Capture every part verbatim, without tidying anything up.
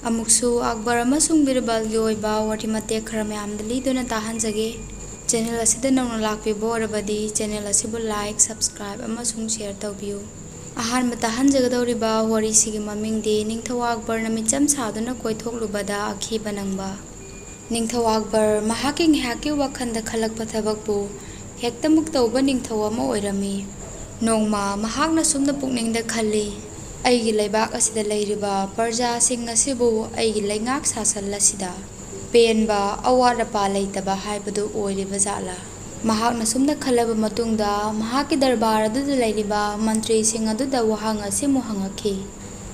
ꯑꯃꯨꯛꯁꯨ ꯑꯛꯕꯔ ꯑꯃꯁꯨꯡ ꯕꯤꯔꯕꯜꯒꯤ ꯑꯣꯏꯕ ꯋꯥꯔꯤ ꯃꯇꯦꯛ ꯈꯔ ꯃꯌꯥꯝꯗ ꯂꯤꯗꯨꯅ ꯇꯥꯍꯟꯖꯒꯦ꯫ ꯆꯦꯅꯦꯜ ꯑꯁꯤꯗ ꯅꯧꯅ ꯂꯥꯛꯄꯤꯕ ꯑꯣꯏꯔꯕꯗꯤ ꯆꯦꯅꯦꯜ ꯑꯁꯤꯕꯨ ꯂꯥꯏꯛ, ꯁꯕꯁꯀ꯭ꯔꯥꯏꯕ ꯑꯃꯁꯨꯡ ꯁꯤꯌꯔ ꯇꯧꯕꯤꯌꯨ꯫ ꯑꯍꯥꯟꯕ ꯇꯥꯍꯟꯖꯒꯗꯧꯔꯤꯕ ꯋꯥꯔꯤꯁꯤꯒꯤ ꯃꯃꯤꯡꯗꯤ ꯅꯤꯡꯊꯧ ꯑꯛꯕꯔꯅ ꯃꯤꯆꯝ ꯁꯥꯗꯨꯅ ꯀꯣꯏꯊꯣꯛꯂꯨꯕꯗ ꯑꯀꯤꯕ ꯅꯪꯕ꯫ ꯅꯤꯡꯊꯧ ꯑꯛꯕꯔ ꯃꯍꯥꯛꯀꯤ ꯉꯥꯏꯍꯥꯛꯀꯤ ꯋꯥꯈꯜꯗ ꯈꯜꯂꯛꯄ ꯊꯕꯛꯄꯨ ꯍꯦꯛꯇꯃꯛ ꯇꯧꯕ ꯅꯤꯡꯊꯧ ꯑꯃ ꯑꯣꯏꯔꯝꯃꯤ꯫ ꯅꯣꯡꯃ ꯃꯍꯥꯛꯅ ꯁꯨꯝꯅ ꯄꯨꯛꯅꯤꯡꯗ ꯈꯜꯂꯤ, "ꯑꯩꯒꯤ ꯂꯩꯕꯥꯛ ꯑꯁꯤꯗ ꯂꯩꯔꯤꯕ ꯄ꯭ꯔꯖꯥꯁꯤꯡ ꯑꯁꯤꯕꯨ ꯑꯩꯒꯤ ꯂꯩꯉꯥꯛ ꯁꯥꯁꯟ ꯑꯁꯤꯗ ꯄꯦꯟꯕ, ꯑꯋꯥꯠ ꯑꯄꯥ ꯂꯩꯇꯕ ꯍꯥꯏꯕꯗꯨ ꯑꯣꯏꯔꯤꯕ ꯖꯥꯠꯂꯥ?" ꯃꯍꯥꯛꯅ ꯁꯨꯝꯅ ꯈꯜꯂꯕ ꯃꯇꯨꯡꯗ ꯃꯍꯥꯛꯀꯤ ꯗꯔꯕꯥꯔ ꯑꯗꯨꯗ ꯂꯩꯔꯤꯕ ꯃꯟꯇ꯭ꯔꯤꯁꯤꯡ ꯑꯗꯨꯗ ꯋꯥꯍꯪ ꯑꯁꯤꯃꯨꯛ ꯍꯪꯉꯛꯈꯤ,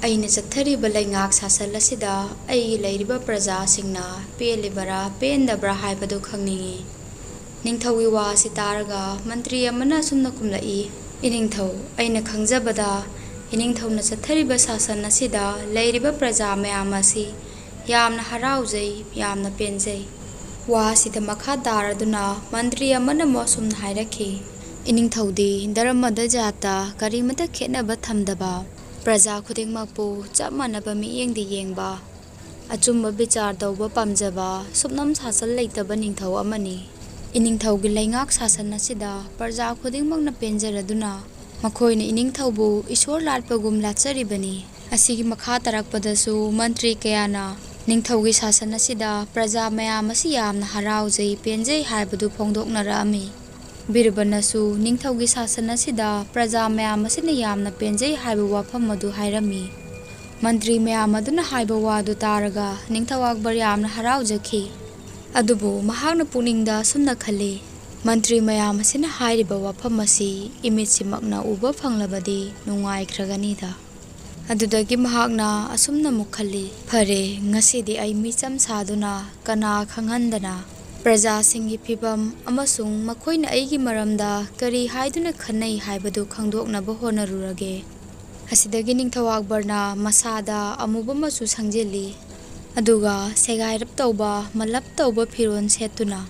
"ꯑꯩꯅ ꯆꯠꯊꯔꯤꯕ ꯂꯩꯉꯥꯛ ꯁꯥꯁꯟ ꯑꯁꯤꯗ ꯑꯩꯒꯤ ꯂꯩꯔꯤꯕ ꯄ꯭ꯔꯖꯥꯁꯤꯡꯅ ꯄꯦꯜꯂꯤꯕꯔꯥ ꯄꯦꯟꯗꯕ꯭ꯔꯥ ꯍꯥꯏꯕꯗꯨ ꯈꯪꯅꯤꯡꯏ꯫" ꯅꯤꯡꯊꯧꯒꯤ ꯋꯥ ꯑꯁꯤ ꯇꯥꯔꯒ ꯃꯟꯇ꯭ꯔꯤ ꯑꯃꯅ ꯑꯁꯨꯝꯅ ꯈꯨꯝꯂꯛꯏ, "ꯏꯅꯤꯡꯊꯧ, ꯑꯩꯅ ꯈꯪꯖꯕꯗ ꯏꯅꯤꯡꯊꯧꯅ ꯆꯠꯊꯔꯤꯕ ꯁꯥꯁꯟ ꯑꯁꯤꯗ ꯂꯩꯔꯤꯕ ꯄ꯭ꯔꯖꯥ ꯃꯌꯥꯝ ꯑꯁꯤ ꯌꯥꯝꯅ ꯍꯔꯥꯎꯖꯩ, ꯌꯥꯝꯅ ꯄꯦꯟꯖꯩ꯫" ꯋꯥ ꯑꯁꯤꯗ ꯃꯈꯥ ꯇꯥꯔꯗꯨꯅ ꯃꯟꯇ꯭ꯔꯤ ꯑꯃꯅ ꯑꯃꯨꯛ ꯑꯁꯨꯝꯅ ꯍꯥꯏꯔꯛꯈꯤ, "ꯏꯅꯤꯡꯊꯧꯗꯤ ꯙꯔꯃꯗ, ꯖꯥꯠꯇ ꯀꯔꯤꯃꯇ ꯈꯦꯠꯅꯕ ꯊꯝꯗꯕ, ꯄ꯭ꯔꯖꯥ ꯈꯨꯗꯤꯡꯃꯛꯄꯨ ꯆꯞ ꯃꯥꯟꯅꯕ ꯃꯤꯠꯌꯦꯡꯗ ꯌꯦꯡꯕ, ꯑꯆꯨꯝꯕ ꯕꯤꯆꯥꯔ ꯇꯧꯕ ꯄꯥꯝꯖꯕ, ꯁꯨꯞꯅꯝ ꯁꯥꯁꯟ ꯂꯩꯇꯕ ꯅꯤꯡꯊꯧ ꯑꯃꯅꯤ꯫ ꯏꯅꯤꯡꯊꯧꯒꯤ ꯂꯩꯉꯥꯛ ꯁꯥꯁꯟ ꯑꯁꯤꯗ ꯄ꯭ꯔꯖꯥ ꯈꯨꯗꯤꯡꯃꯛꯅ ꯄꯦꯟꯖꯔꯗꯨꯅ ꯃꯈꯣꯏꯅ ꯏꯅꯤꯡꯊꯧꯕꯨ ꯏꯁꯣꯔ ꯂꯥꯠꯄꯒꯨꯝ ꯂꯥꯠꯆꯔꯤꯕꯅꯤ꯫" ꯑꯁꯤꯒꯤ ꯃꯈꯥ ꯇꯥꯔꯛꯄꯗꯁꯨ ꯃꯟꯇ꯭ꯔꯤ ꯀꯌꯥꯅ ꯅꯤꯡꯊꯧꯒꯤ ꯁꯥꯁꯟ ꯑꯁꯤꯗ ꯄ꯭ꯔꯖꯥ ꯃꯌꯥꯝ ꯑꯁꯤ ꯌꯥꯝꯅ ꯍꯔꯥꯎꯖꯩ, ꯄꯦꯟꯖꯩ ꯍꯥꯏꯕꯗꯨ ꯐꯣꯡꯗꯣꯛꯅꯔꯛꯑꯝꯃꯤ꯫ ꯕꯤꯔꯕꯜꯅꯁꯨ ꯅꯤꯡꯊꯧꯒꯤ ꯁꯥꯁꯟ ꯑꯁꯤꯗ ꯄ꯭ꯔꯖꯥ ꯃꯌꯥꯝ ꯑꯁꯤꯅ ꯌꯥꯝꯅ ꯄꯦꯟꯖꯩ ꯍꯥꯏꯕ ꯋꯥꯐꯝ ꯑꯗꯨ ꯍꯥꯏꯔꯝꯃꯤ꯫ ꯃꯟꯇ꯭ꯔꯤ ꯃꯌꯥꯝ ꯑꯗꯨꯅ ꯍꯥꯏꯕ ꯋꯥꯗꯨ ꯇꯥꯔꯒ ꯅꯤꯡꯊꯧ ꯑꯛꯕꯔ ꯌꯥꯝꯅ ꯍꯔꯥꯎꯖꯈꯤ꯫ ꯑꯗꯨꯕꯨ ꯃꯍꯥꯛꯅ ꯄꯨꯛꯅꯤꯡꯗ ꯑꯁꯨꯝꯅ ꯈꯜꯂꯤ, "ꯃꯟꯇ꯭ꯔꯤ ꯃꯌꯥꯝ ꯑꯁꯤꯅ ꯍꯥꯏꯔꯤꯕ ꯋꯥꯐꯝ ꯑꯁꯤ ꯏꯃꯤꯠꯁꯤꯃꯛꯅ ꯎꯕ ꯐꯪꯂꯕꯗꯤ ꯅꯨꯡꯉꯥꯏꯈ꯭ꯔꯒꯅꯤꯗ꯫" ꯑꯗꯨꯗꯒꯤ ꯃꯍꯥꯛꯅ ꯑꯁꯨꯝꯅ ꯑꯃꯨꯛ ꯈꯜꯂꯤ, "ꯐꯔꯦ, ꯉꯁꯤꯗꯤ ꯑꯩ ꯃꯤꯆꯝ ꯁꯥꯗꯨꯅ ꯀꯅꯥ ꯈꯪꯍꯟꯗꯅ ꯄ꯭ꯔꯖꯥꯁꯤꯡꯒꯤ ꯐꯤꯚꯝ ꯑꯃꯁꯨꯡ ꯃꯈꯣꯏꯅ ꯑꯩꯒꯤ ꯃꯔꯝꯗ ꯀꯔꯤ ꯍꯥꯏꯗꯨꯅ ꯈꯟꯅꯩ ꯍꯥꯏꯕꯗꯨ ꯈꯪꯗꯣꯛꯅꯕ ꯍꯣꯠꯅꯔꯨꯔꯒꯦ꯫" ꯑꯁꯤꯗꯒꯤ ꯅꯤꯡꯊꯧ ꯑꯛꯕꯔꯅ ꯃꯁꯥꯗ ꯑꯃꯨꯕ ꯃꯆꯨ ꯁꯪꯖꯤꯜꯂꯤ, ꯑꯗꯨꯒ ꯁꯦꯒꯥꯏꯔꯞ ꯇꯧꯕ, ꯃꯂꯞ ꯇꯧꯕ ꯐꯤꯔꯣꯜ ꯁꯦꯠꯇꯨꯅ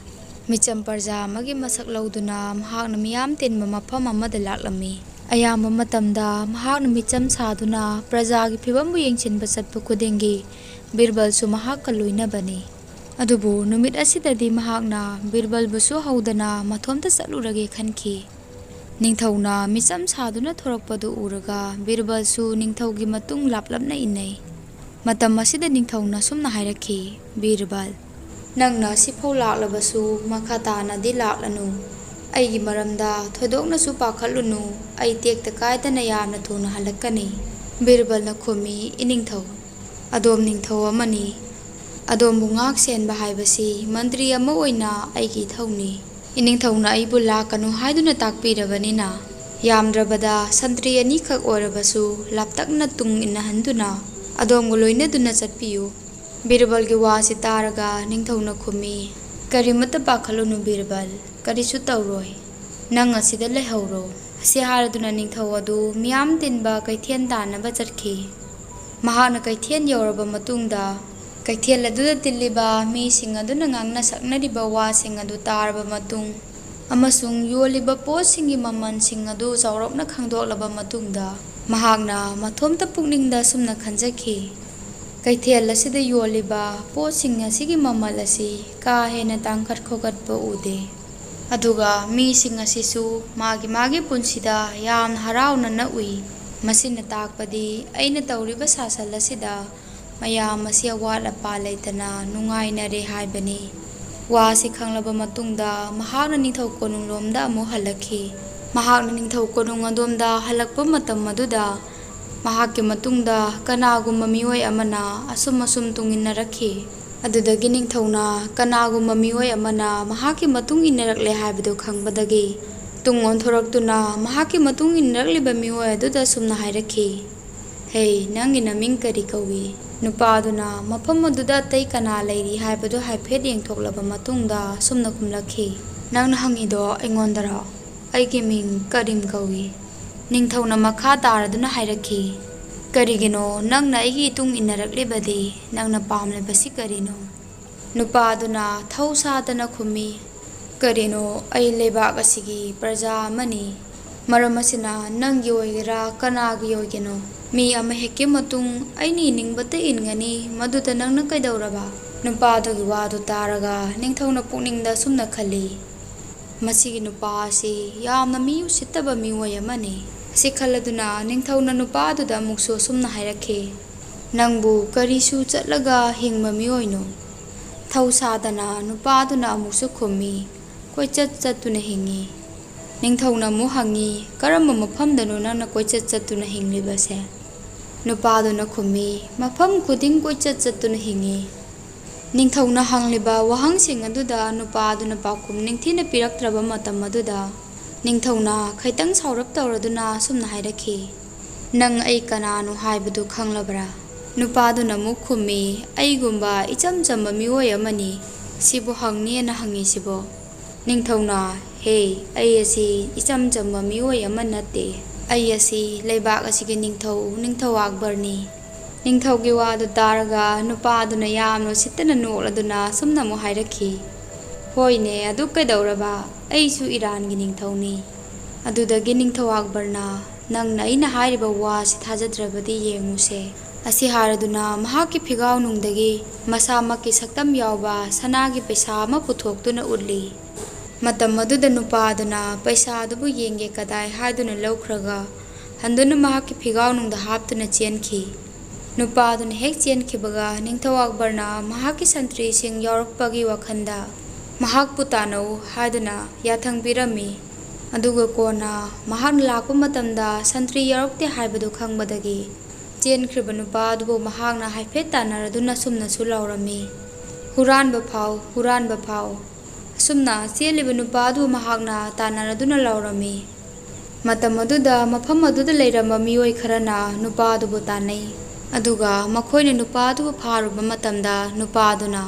ꯃꯤꯆꯝ ꯄ꯭ꯔꯖꯥ ꯑꯃꯒꯤ ꯃꯁꯛ ꯂꯧꯗꯨꯅ ꯃꯍꯥꯛꯅ ꯃꯤꯌꯥꯝ ꯇꯤꯟꯕ ꯃꯐꯝ ꯑꯃꯗ ꯂꯥꯛꯂꯝꯃꯤ꯫ ꯑꯌꯥꯝꯕ ꯃꯇꯝꯗ ꯃꯍꯥꯛꯅ ꯃꯤꯆꯝ ꯁꯥꯗꯨꯅ ꯄ꯭ꯔꯖꯥꯒꯤ ꯐꯤꯕꯝꯕꯨ ꯌꯦꯡꯁꯤꯟꯕ ꯆꯠꯄ ꯈꯨꯗꯤꯡꯒꯤ ꯕꯤꯔꯕꯜꯁꯨ ꯃꯍꯥꯛꯀ ꯂꯣꯏꯅꯕꯅꯤ꯫ ꯑꯗꯨꯕꯨ ꯅꯨꯃꯤꯠ ꯑꯁꯤꯗꯗꯤ ꯃꯍꯥꯛꯅ ꯕꯤꯔꯕꯜꯕꯨꯁꯨ ꯍꯧꯗꯅ ꯃꯊꯣꯝꯇ ꯆꯠꯂꯨꯔꯒꯦ ꯈꯟꯈꯤ꯫ ꯅꯤꯡꯊꯧꯅ ꯃꯤꯆꯝ ꯁꯥꯗꯨꯅ ꯊꯣꯔꯛꯄꯗꯨ ꯎꯔꯒ ꯕꯤꯔꯕꯜꯁꯨ ꯅꯤꯡꯊꯧꯒꯤ ꯃꯇꯨꯡ ꯂꯥꯞꯂꯞꯅ ꯏꯟꯅꯩ꯫ ꯃꯇꯝ ꯑꯁꯤꯗ ꯅꯤꯡꯊꯧꯅ ꯁꯨꯝꯅ ꯍꯥꯏꯔꯛꯈꯤ, "ꯕꯤꯔꯕꯜ, ꯅꯪꯅ ꯁꯤꯐꯥꯎ ꯂꯥꯛꯂꯕꯁꯨ ꯃꯈꯥ ꯇꯥꯅꯗꯤ ꯂꯥꯛꯂꯅꯨ꯫ ꯑꯩꯒꯤ ꯃꯔꯝꯗ ꯊꯣꯏꯗꯣꯛꯅꯁꯨ ꯄꯥꯈꯠꯂꯨꯅꯨ꯫ ꯑꯩ ꯇꯦꯛꯇ ꯀꯥꯏꯗꯅ ꯌꯥꯝꯅ ꯊꯨꯅ ꯍꯜꯂꯛꯀꯅꯤ꯫" ꯕꯤꯔꯕꯜꯅ ꯈꯨꯝꯃꯤ, "ꯏꯅꯤꯡꯊꯧ, ꯑꯗꯣꯝ ꯅꯤꯡꯊꯧ ꯑꯃꯅꯤ꯫ ꯑꯗꯣꯝꯕꯨ ꯉꯥꯛ ꯁꯦꯟꯕ ꯍꯥꯏꯕꯁꯤ ꯃꯟꯇ꯭ꯔꯤ ꯑꯃ ꯑꯣꯏꯅ ꯑꯩꯒꯤ ꯏꯊꯧꯅꯤ꯫ ꯏꯅꯤꯡꯊꯧꯅ ꯑꯩꯕꯨ ꯂꯥꯛꯀꯅꯨ ꯍꯥꯏꯗꯨꯅ ꯇꯥꯛꯄꯤꯔꯕꯅꯤꯅ, ꯌꯥꯝꯗ꯭ꯔꯕꯗ ꯁꯟꯇ꯭ꯔꯤ ꯑꯅꯤꯈꯛ ꯑꯣꯏꯔꯕꯁꯨ ꯂꯥꯞꯇꯛꯅ ꯇꯨꯡ ꯏꯟꯅꯍꯟꯗꯨꯅ ꯑꯗꯣꯝꯒ ꯂꯣꯏꯅꯗꯨꯅ ꯆꯠꯄꯤꯌꯨ꯫" ꯕꯤꯔꯕꯜꯒꯤ ꯋꯥꯁꯤ ꯇꯥꯔꯒ ꯅꯤꯡꯊꯧꯅ ꯈꯨꯝꯃꯤ, "ꯀꯔꯤꯃꯠꯇ ꯄꯥꯈꯠꯂꯨꯅꯨ ꯕꯤꯔꯕꯜ, ꯀꯔꯤꯁꯨ ꯇꯧꯔꯣꯏ꯫ ꯅꯪ ꯑꯁꯤꯗ ꯂꯩꯍꯧꯔꯣ꯫" ꯑꯁꯤ ꯍꯥꯏꯔꯗꯨꯅ ꯅꯤꯡꯊꯧ ꯑꯗꯨ ꯃꯤꯌꯥꯝ ꯇꯤꯟꯕ ꯀꯩꯊꯦꯜ ꯇꯥꯟꯅꯕ ꯆꯠꯈꯤ꯫ ꯃꯍꯥꯛꯅ ꯀꯩꯊꯦꯜ ꯌꯧꯔꯕ ꯃꯇꯨꯡꯗ, ꯀꯩꯊꯦꯜ ꯑꯗꯨꯗ ꯇꯤꯜꯂꯤꯕ ꯃꯤꯁꯤꯡ ꯑꯗꯨꯅ ꯉꯥꯡꯅ ꯁꯛꯅꯔꯤꯕ ꯋꯥꯁꯤꯡ ꯑꯗꯨ ꯇꯥꯔꯕ ꯃꯇꯨꯡ ꯑꯃꯁꯨꯡ ꯌꯣꯜꯂꯤꯕ ꯄꯣꯠꯁꯤꯡꯒꯤ ꯃꯃꯜꯁꯤꯡ ꯑꯗꯨ ꯆꯥꯎꯔꯞꯅ ꯈꯪꯗꯣꯛꯂꯕ ꯃꯇꯨꯡꯗ, ꯃꯍꯥꯛꯅ ꯃꯊꯣꯝꯇ ꯄꯨꯛꯅꯤꯡꯗ ꯑꯁꯨꯝꯅ ꯈꯟꯖꯈꯤ, "ꯀꯩꯊꯦꯜ ꯑꯁꯤꯗ ꯌꯣꯜꯂꯤꯕ ꯄꯣꯠꯁꯤꯡ ꯑꯁꯤꯒꯤ ꯃꯃꯜ ꯑꯁꯤ ꯀꯥ ꯍꯦꯟꯅ ꯇꯥꯡꯈꯠ ꯈꯣꯀꯠꯄ ꯎꯗꯦ꯫ ꯑꯗꯨꯒ ꯃꯤꯁꯤꯡ ꯑꯁꯤꯁꯨ ꯃꯥꯒꯤ ꯃꯥꯒꯤ ꯄꯨꯟꯁꯤꯗ ꯌꯥꯝꯅ ꯍꯔꯥꯎꯅꯅ ꯎꯏ꯫ ꯃꯁꯤꯅ ꯇꯥꯛꯄꯗꯤ ꯑꯩꯅ ꯇꯧꯔꯤꯕ ꯁꯥꯁꯟ ꯑꯁꯤꯗ ꯃꯌꯥꯝ ꯑꯁꯤ ꯑꯋꯥꯠ ꯑꯄꯥ ꯂꯩꯇꯅ ꯅꯨꯡꯉꯥꯏꯅꯔꯦ ꯍꯥꯏꯕꯅꯤ꯫" ꯋꯥꯁꯤ ꯈꯪꯂꯕ ꯃꯇꯨꯡꯗ ꯃꯍꯥꯛꯅ ꯅꯤꯡꯊꯧ ꯀꯣꯅꯨꯡꯂꯣꯝꯗ ꯑꯃꯨꯛ ꯍꯜꯂꯛꯈꯤ꯫ ꯃꯍꯥꯛꯅ ꯅꯤꯡꯊꯧ ꯀꯣꯅꯨꯡ ꯑꯗꯣꯝꯗ ꯍꯜꯂꯛꯄ ꯃꯇꯝ ꯑꯗꯨꯗ ꯃꯍꯥꯛꯀꯤ ꯃꯇꯨꯡꯗ ꯀꯅꯥꯒꯨꯝꯕ ꯃꯤꯑꯣꯏ ꯑꯃꯅ ꯑꯁꯨꯝ ꯑꯁꯨꯝ ꯇꯨꯡ ꯏꯟꯅꯔꯛꯈꯤ꯫ ꯑꯗꯨꯗꯒꯤ ꯅꯤꯡꯊꯧꯅ ꯀꯅꯥꯒꯨꯝꯕ ꯃꯤꯑꯣꯏ ꯑꯃꯅ ꯃꯍꯥꯛꯀꯤ ꯃꯇꯨꯡ ꯏꯟꯅꯔꯛꯂꯦ ꯍꯥꯏꯕꯗꯨ ꯈꯪꯕꯗꯒꯤ ꯇꯨꯡ ꯑꯣꯟꯊꯣꯔꯛꯇꯨꯅ ꯃꯍꯥꯛꯀꯤ ꯃꯇꯨꯡ ꯏꯟꯅꯔꯛꯂꯤꯕ ꯃꯤꯑꯣꯏ ꯑꯗꯨꯗ ꯁꯨꯝꯅ ꯍꯥꯏꯔꯛꯈꯤ, "ꯍꯦ, ꯅꯪꯒꯤ ꯅꯃꯤꯡ ꯀꯔꯤ ꯀꯧꯏ?" ꯅꯨꯄꯥ ꯑꯗꯨꯅ ꯃꯐꯝ ꯑꯗꯨꯗ ꯑꯇꯩ ꯀꯅꯥ ꯂꯩꯔꯤ ꯍꯥꯏꯕꯗꯨ ꯍꯥꯏꯐꯦꯠ ꯌꯦꯡꯊꯣꯛꯂꯕ ꯃꯇꯨꯡꯗ ꯁꯨꯝꯅ ꯈꯨꯝꯂꯛꯈꯤ, "ꯅꯪꯅ ꯍꯪꯉꯤꯗꯣ ꯑꯩꯉꯣꯟꯗꯔꯣ? ꯑꯩꯒꯤ ꯃꯤꯡ ꯀꯔꯤꯝ ꯀꯧꯏ꯫" ꯅꯤꯡꯊꯧꯅ ꯃꯈꯥ ꯇꯥꯔꯗꯨꯅ ꯍꯥꯏꯔꯛꯈꯤ, "ꯀꯔꯤꯒꯤꯅꯣ ꯅꯪꯅ ꯑꯩꯒꯤ ꯏꯇꯨꯡ ꯏꯟꯅꯔꯛꯂꯤꯕꯗꯤ? ꯅꯪꯅ ꯄꯥꯝꯂꯤꯕꯁꯤ ꯀꯔꯤꯅꯣ?" ꯅꯨꯄꯥ ꯑꯗꯨꯅ ꯊꯧ ꯁꯥꯗꯅ ꯈꯨꯝꯃꯤ, "ꯀꯔꯤꯅꯣ, ꯑꯩ ꯂꯩꯕꯥꯛ ꯑꯁꯤꯒꯤ ꯄ꯭ꯔꯖꯥ ꯑꯃꯅꯤ꯫ ꯃꯔꯝ ꯑꯁꯤꯅ ꯅꯪꯒꯤ ꯑꯣꯏꯒꯦꯔꯥ ꯀꯅꯥꯒꯤ ꯑꯣꯏꯒꯦꯅꯣ, ꯃꯤ ꯑꯃꯍꯦꯛꯀꯤ ꯃꯇꯨꯡ ꯑꯩꯅ ꯏꯅꯤꯡꯕꯇ ꯏꯟꯒꯅꯤ, ꯃꯗꯨꯗ ꯅꯪꯅ ꯀꯩꯗꯧꯔꯕ?" ꯅꯨꯄꯥꯗꯨꯒꯤ ꯋꯥꯗꯨ ꯇꯥꯔꯒ ꯅꯤꯡꯊꯧꯅ ꯄꯨꯛꯅꯤꯡꯗ ꯑꯁꯨꯝꯅ ꯈꯜꯂꯤ, "ꯃꯁꯤꯒꯤ ꯅꯨꯄꯥ ꯑꯁꯤ ꯌꯥꯝꯅ ꯃꯤ ꯎꯁꯤꯠꯇꯕ ꯃꯤꯑꯣꯏ ꯑꯃꯅꯤ"꯫ ꯑꯁꯤ ꯈꯜꯂꯗꯨꯅ ꯅꯤꯡꯊꯧꯅ ꯅꯨꯄꯥꯗꯨꯗ ꯑꯃꯨꯛꯁꯨ ꯑꯁꯨꯝꯅ ꯍꯥꯏꯔꯛꯈꯤ, "ꯅꯪꯕꯨ ꯀꯔꯤꯁꯨ ꯆꯠꯂꯒ ꯍꯤꯡꯕ ꯃꯤꯑꯣꯏꯅꯣ?" ꯊꯧ ꯁꯥꯗꯅ ꯅꯨꯄꯥꯗꯨꯅ ꯑꯃꯨꯛꯁꯨ ꯈꯨꯝꯃꯤ, "ꯀꯣꯏꯆꯠ ꯆꯠꯇꯨꯅ ꯍꯤꯡꯉꯤ"꯫ ꯅꯤꯡꯊꯧꯅ ꯑꯃꯨꯛ ꯍꯪꯉꯤ, "ꯀꯔꯝꯕ ꯃꯐꯝꯗꯅꯣ ꯅꯪꯅ ꯀꯣꯏꯆꯠ ꯆꯠꯇꯨꯅ ꯍꯤꯡꯂꯤꯕꯁꯦ?" ꯅꯨꯄꯥꯗꯨꯅ ꯈꯨꯝꯃꯤ, "ꯃꯐꯝ ꯈꯨꯗꯤꯡ ꯀꯣꯏꯆꯠ ꯆꯠꯇꯨꯅ ꯍꯤꯡꯉꯤ"꯫ ꯅꯤꯡꯊꯧꯅ ꯍꯪꯂꯤꯕ ꯋꯥꯍꯪꯁꯤꯡ ꯑꯗꯨꯗ ꯅꯨꯄꯥꯗꯨꯅ ꯄꯥꯎꯈꯨꯝ ꯅꯤꯡꯊꯤꯅ ꯄꯤꯔꯛꯇ꯭ꯔꯕ ꯃꯇꯝ ꯑꯗꯨꯗ, ꯅꯤꯡꯊꯧꯅ ꯈꯩꯇꯪ ꯁꯥꯎꯔꯞ ꯇꯧꯔꯗꯨꯅ ꯑꯁꯨꯝꯅ ꯍꯥꯏꯔꯛꯈꯤ, "ꯅꯪ ꯑꯩ ꯀꯅꯥꯅꯣ ꯍꯥꯏꯕꯗꯨ ꯈꯪꯂꯕ꯭ꯔꯥ?" ꯅꯨꯄꯥꯗꯨꯅ ꯑꯃꯨꯛ ꯈꯨꯝꯃꯤ, "ꯑꯩꯒꯨꯝꯕ ꯏꯆꯝ ꯆꯝꯕ ꯃꯤꯑꯣꯏ ꯑꯃꯅꯤ, ꯁꯤꯕꯨ ꯍꯪꯅꯤꯅ ꯍꯪꯉꯤꯁꯤꯕꯣ?" ꯅꯤꯡꯊꯧꯅ, "ꯍꯦ, ꯑꯩ ꯑꯁꯤ ꯏꯆꯝ ꯆꯝꯕ ꯃꯤꯑꯣꯏ ꯑꯃ ꯅꯠꯇꯦ꯫ ꯑꯩ ꯑꯁꯤ ꯂꯩꯕꯥꯛ ꯑꯁꯤꯒꯤ ꯅꯤꯡꯊꯧ, ꯅꯤꯡꯊꯧ ꯑꯛꯕꯔꯅꯤ"꯫ ꯅꯤꯡꯊꯧꯒꯤ ꯋꯥꯗꯨ ꯇꯥꯔꯒ ꯅꯨꯄꯥ ꯑꯗꯨꯅ ꯌꯥꯝꯅ ꯎꯁꯤꯠꯇꯅ ꯅꯣꯛꯂꯗꯨꯅ ꯑꯁꯨꯝꯅ ꯑꯃꯨꯛ ꯍꯥꯏꯔꯛꯈꯤ, "ꯍꯣꯏꯅꯦ, ꯑꯗꯨ ꯀꯩꯗꯧꯔꯕ? ꯑꯩꯁꯨ ꯏꯔꯥꯟꯒꯤ ꯅꯤꯡꯊꯧꯅꯤ"꯫ ꯑꯗꯨꯗꯒꯤ ꯅꯤꯡꯊꯧ ꯑꯛꯕꯔꯅ, "ꯅꯪꯅ ꯑꯩꯅ ꯍꯥꯏꯔꯤꯕ ꯋꯥꯁꯤ ꯊꯥꯖꯗ꯭ꯔꯕꯗꯤ ꯌꯦꯡꯉꯨꯁꯦ"꯫ ꯑꯁꯤ ꯍꯥꯏꯔꯗꯨꯅ ꯃꯍꯥꯛꯀꯤ ꯐꯤꯒꯥꯎꯅꯨꯡꯗꯒꯤ ꯃꯁꯥꯃꯛꯀꯤ ꯁꯛꯇꯝ ꯌꯥꯎꯕ ꯁꯅꯥꯒꯤ ꯄꯩꯁꯥ ꯑꯃ ꯄꯨꯊꯣꯛꯇꯨꯅ ꯎꯠꯂꯤ꯫ ꯃꯇꯝ ꯑꯗꯨꯗ ꯅꯨꯄꯥ ꯑꯗꯨꯅ ꯄꯩꯁꯥ ꯑꯗꯨꯕꯨ ꯌꯦꯡꯒꯦ ꯀꯗꯥꯏ ꯍꯥꯏꯗꯨꯅ ꯂꯧꯈ꯭ꯔꯒ ꯍꯟꯗꯨꯅ ꯃꯍꯥꯛꯀꯤ ꯐꯤꯒꯥꯎꯅꯨꯡꯗ ꯍꯥꯞꯇꯨꯅ ꯆꯦꯟꯈꯤ꯫ ꯅꯨꯄꯥ ꯑꯗꯨꯅ ꯍꯦꯛ ꯆꯦꯟꯈꯤꯕꯒ ꯅꯤꯡꯊꯧ ꯑꯛꯕꯔꯅ ꯃꯍꯥꯛꯀꯤ ꯁꯟꯇ꯭ꯔꯤꯁꯤꯡ ꯌꯥꯎꯔꯛꯄꯒꯤ ꯋꯥꯈꯜꯗ ꯃꯍꯥꯛꯄꯨ ꯇꯥꯟꯅꯧ ꯍꯥꯏꯗꯨꯅ ꯌꯥꯊꯪ ꯄꯤꯔꯝꯃꯤ꯫ ꯑꯗꯨꯒ ꯀꯣꯟꯅ ꯃꯍꯥꯛꯅ ꯂꯥꯛꯄ ꯃꯇꯝꯗ ꯁꯟꯇ꯭ꯔꯤ ꯌꯥꯎꯔꯛꯇꯦ ꯍꯥꯏꯕꯗꯨ ꯈꯪꯕꯗꯒꯤ ꯆꯦꯟꯈ꯭ꯔꯤꯕ ꯅꯨꯄꯥ ꯑꯗꯨꯕꯨ ꯃꯍꯥꯛꯅ ꯍꯥꯏꯐꯦꯠ ꯇꯥꯟꯅꯔꯗꯨꯅ ꯑꯁꯨꯝꯅꯁꯨ ꯂꯥꯎꯔꯝꯃꯤ, "ꯍꯨꯔꯥꯟꯕ ꯐꯥꯎ, ꯍꯨꯔꯥꯟꯕ ꯐꯥꯎ!" ꯑꯁꯨꯝꯅ ꯆꯦꯜꯂꯤꯕ ꯅꯨꯄꯥ ꯑꯗꯨꯕꯨ ꯃꯍꯥꯛꯅ ꯇꯥꯟꯅꯔꯗꯨꯅ ꯂꯥꯎꯔꯝꯃꯤ꯫ ꯃꯇꯝ ꯑꯗꯨꯗ ꯃꯐꯝ ꯑꯗꯨꯗ ꯂꯩꯔꯝꯕ ꯃꯤꯑꯣꯏ ꯈꯔꯅ ꯅꯨꯄꯥ ꯑꯗꯨꯕꯨ ꯇꯥꯟꯅꯩ꯫ ꯑꯗꯨꯒ ꯃꯈꯣꯏꯅ ꯅꯨꯄꯥ ꯑꯗꯨꯕꯨ ꯐꯥꯔꯨꯕ ꯃꯇꯝꯗ ꯅꯨꯄꯥ ꯑꯗꯨꯅ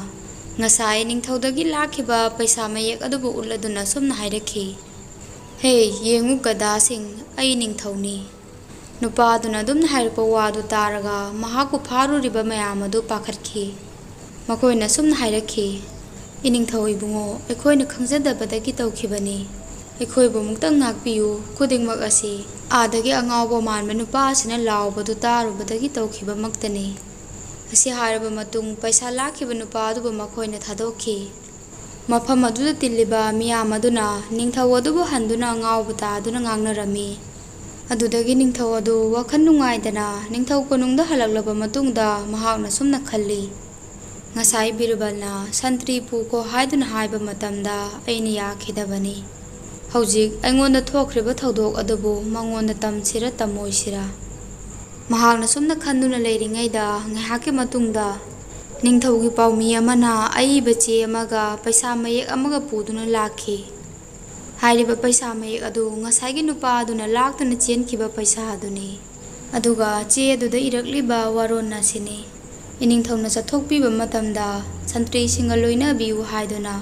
ꯉꯁꯥꯏ ꯅꯤꯡꯊꯧꯗꯒꯤ ꯂꯥꯛꯈꯤꯕ ꯄꯩꯁꯥ ꯃꯌꯦꯛ ꯑꯗꯨꯕꯨ ꯎꯠꯂꯗꯨꯅ ꯑꯁꯨꯝꯅ ꯍꯥꯏꯔꯛꯈꯤ, "ꯍꯦ, ꯌꯦꯡꯉꯨ ꯒꯗꯥꯁꯤꯡ, ꯑꯩ ꯅꯤꯡꯊꯧꯅꯤ"꯫ ꯅꯨꯄꯥ ꯑꯗꯨꯅ ꯑꯗꯨꯝꯅ ꯍꯥꯏꯔꯛꯄ ꯋꯥꯗꯨ ꯇꯥꯔꯒ ꯃꯍꯥꯛꯄꯨ ꯐꯥꯔꯨꯔꯤꯕ ꯃꯌꯥꯝ ꯑꯗꯨ ꯄꯥꯈꯠꯈꯤ꯫ ꯃꯈꯣꯏꯅ ꯑꯁꯨꯝꯅ ꯍꯥꯏꯔꯛꯈꯤ, "ꯏꯅꯤꯡꯊꯧ ꯏꯕꯨꯡꯉꯣ, ꯑꯩꯈꯣꯏꯅ ꯈꯪꯖꯗꯕꯗꯒꯤ ꯇꯧꯈꯤꯕꯅꯤ꯫ ꯑꯩꯈꯣꯏꯕꯨ ꯑꯃꯨꯛꯇꯪ ꯉꯥꯛꯄꯤꯌꯨ, ꯈꯨꯗꯤꯡꯃꯛ ꯑꯁꯤ ꯑꯥꯗꯒꯤ ꯑꯉꯥꯎꯕ ꯃꯥꯟꯕ ꯅꯨꯄꯥ ꯑꯁꯤꯅ ꯂꯥꯎꯕꯗꯨ ꯇꯥꯔꯨꯕꯗꯒꯤ ꯇꯧꯈꯤꯕꯃꯛꯇꯅꯤ꯫ ꯑꯁꯤ ꯍꯥꯏꯔꯕ ꯃꯇꯨꯡ ꯄꯩꯁꯥ ꯂꯥꯛꯈꯤꯕ ꯅꯨꯄꯥ ꯑꯗꯨꯕꯨ ꯃꯈꯣꯏꯅ ꯊꯥꯗꯣꯛꯈꯤ꯫ ꯃꯐꯝ ꯑꯗꯨꯗ ꯇꯤꯜꯂꯤꯕ ꯃꯤꯌꯥꯝ ꯑꯗꯨꯅ ꯅꯤꯡꯊꯧ ꯑꯗꯨꯕꯨ ꯍꯟꯗꯨꯅ ꯉꯥꯎꯕ ꯇꯥꯗꯨꯅ ꯉꯥꯡꯅꯔꯝꯃꯤ꯫ ꯑꯗꯨꯗꯒꯤ ꯅꯤꯡꯊꯧ ꯑꯗꯨ ꯋꯥꯈꯜ ꯅꯨꯡꯉꯥꯏꯗꯅ ꯅꯤꯡꯊꯧ ꯀꯣꯅꯨꯡꯗ ꯍꯜꯂꯛꯂꯕ ꯃꯇꯨꯡꯗ ꯃꯍꯥꯛꯅ ꯁꯨꯝꯅ ꯈꯜꯂꯤ, "ꯉꯁꯥꯏ ꯕꯤꯔꯕꯜꯅ ꯁꯟꯇ꯭ꯔꯤ ꯄꯨꯈꯣ ꯍꯥꯏꯗꯨꯅ ꯍꯥꯏꯕ ꯃꯇꯝꯗ ꯑꯩꯅ ꯌꯥꯈꯤꯗꯕꯅꯤ꯫ ꯍꯧꯖꯤꯛ ꯑꯩꯉꯣꯟꯗ ꯊꯣꯛꯈ꯭ꯔꯤꯕ ꯊꯧꯗꯣꯛ ꯑꯗꯨꯕꯨ ꯃꯉꯣꯟꯗ ꯇꯝꯁꯤꯔ ꯇꯝꯃꯣꯏꯁꯤꯔ?" ꯃꯍꯥꯛꯅ ꯁꯨꯝꯅ ꯈꯟꯗꯨꯅ ꯂꯩꯔꯤꯉꯩꯗ ꯉꯥꯏꯍꯥꯛꯀꯤ ꯃꯇꯨꯡꯗ ꯅꯤꯡꯊꯧꯒꯤ ꯄꯥꯎꯃꯤ ꯑꯃꯅ ꯑꯏꯕ ꯆꯦ ꯑꯃꯒ ꯄꯩꯁꯥ ꯃꯌꯦꯛ ꯑꯃꯒ ꯄꯨꯗꯨꯅ ꯂꯥꯛꯈꯤ꯫ ꯍꯥꯏꯔꯤꯕ ꯄꯩꯁꯥ ꯃꯌꯦꯛ ꯑꯗꯨ ꯉꯁꯥꯏꯒꯤ ꯅꯨꯄꯥ ꯑꯗꯨꯅ ꯂꯥꯛꯇꯨꯅ ꯆꯦꯟꯈꯤꯕ ꯄꯩꯁꯥ ꯑꯗꯨꯅꯤ꯫ ꯑꯗꯨꯒ ꯆꯦ ꯑꯗꯨꯗ ꯏꯔꯛꯂꯤꯕ ꯋꯥꯔꯣꯜ ꯑꯁꯤꯅꯤ꯫ ꯏꯅꯤꯡꯊꯧꯅ ꯆꯠꯊꯣꯛꯄꯤꯕ ꯃꯇꯝꯗ ꯁꯟꯇ꯭ꯔꯤꯁꯤꯡꯒ ꯂꯣꯏꯅꯕꯤꯌꯨ ꯍꯥꯏꯗꯨꯅ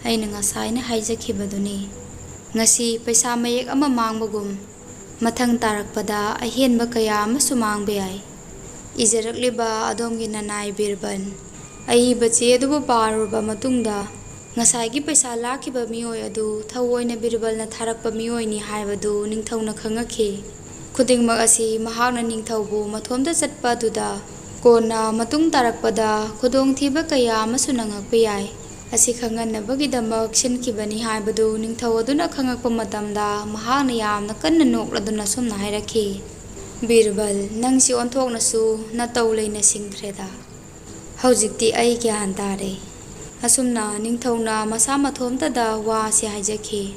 ꯑꯩꯅ ꯉꯁꯥꯏꯅ ꯍꯥꯏꯖꯈꯤꯕꯗꯨꯅꯤ꯫ ꯉꯁꯤ ꯄꯩꯁꯥ ꯃꯌꯦꯛ ꯑꯃ ꯃꯥꯡꯕꯒꯨꯝ, ꯃꯊꯪ ꯇꯥꯔꯛꯄꯗ ꯑꯍꯦꯟꯕ ꯀꯌꯥ ꯑꯃꯁꯨ ꯃꯥꯡꯕ ꯌꯥꯏ꯫ ꯏꯖꯔꯛꯂꯤꯕ ꯑꯗꯣꯝꯒꯤ ꯅꯅꯥꯏ ꯕꯤꯔꯕꯜ꯫ ꯑꯏꯕ ꯆꯦ ꯑꯗꯨꯕꯨ ꯄꯥꯔꯨꯔꯕ ꯃꯇꯨꯡꯗ, ꯉꯁꯥꯏꯒꯤ ꯄꯩꯁꯥ ꯂꯥꯛꯈꯤꯕ ꯃꯤꯑꯣꯏ ꯑꯗꯨ ꯊꯑꯣꯏꯅ ꯕꯤꯔꯕꯜꯅ ꯊꯥꯔꯛꯄ ꯃꯤꯑꯣꯏꯅꯤ ꯍꯥꯏꯕꯗꯨ ꯅꯤꯡꯊꯧꯅ ꯈꯪꯉꯛꯈꯤ꯫ ꯈꯨꯗꯤꯡꯃꯛ ꯑꯁꯤ ꯃꯍꯥꯛꯅ ꯅꯤꯡꯊꯧꯕꯨ ꯃꯊꯣꯝꯇ ꯆꯠꯄ ꯑꯗꯨꯗ, ꯀꯣꯟꯅ ꯃꯇꯨꯡ ꯇꯥꯔꯛꯄꯗ ꯈꯨꯗꯣꯡꯊꯤꯕ ꯀꯌꯥ ꯑꯃꯁꯨ ꯅꯪꯉꯛꯄ ꯌꯥꯏ꯫ ꯑꯁꯤ ꯈꯪꯍꯟꯅꯕꯒꯤꯗꯃꯛ ꯁꯤꯟꯈꯤꯕꯅꯤ ꯍꯥꯏꯕꯗꯨ ꯅꯤꯡꯊꯧ ꯑꯗꯨꯅ ꯈꯪꯉꯛꯄ ꯃꯇꯝꯗ ꯃꯍꯥꯛꯅ ꯌꯥꯝꯅ ꯀꯟꯅ ꯅꯣꯛꯂꯗꯨꯅ ꯑꯁꯨꯝꯅ ꯍꯥꯏꯔꯛꯈꯤ, "ꯕꯤꯔꯕꯜ, ꯅꯪꯁꯤ ꯑꯣꯟꯊꯣꯛꯅꯁꯨ ꯅꯇꯧ ꯂꯩꯅ ꯁꯤꯡꯈ꯭ꯔꯦꯗ꯫ ꯍꯧꯖꯤꯛꯇꯤ ꯑꯩ ꯒ꯭ꯌꯥꯟ ꯇꯥꯔꯦ"꯫ ꯑꯁꯨꯝꯅ ꯅꯤꯡꯊꯧꯅ ꯃꯁꯥ ꯃꯊꯣꯝꯇꯗ ꯋꯥ ꯑꯁꯤ ꯍꯥꯏꯖꯈꯤ꯫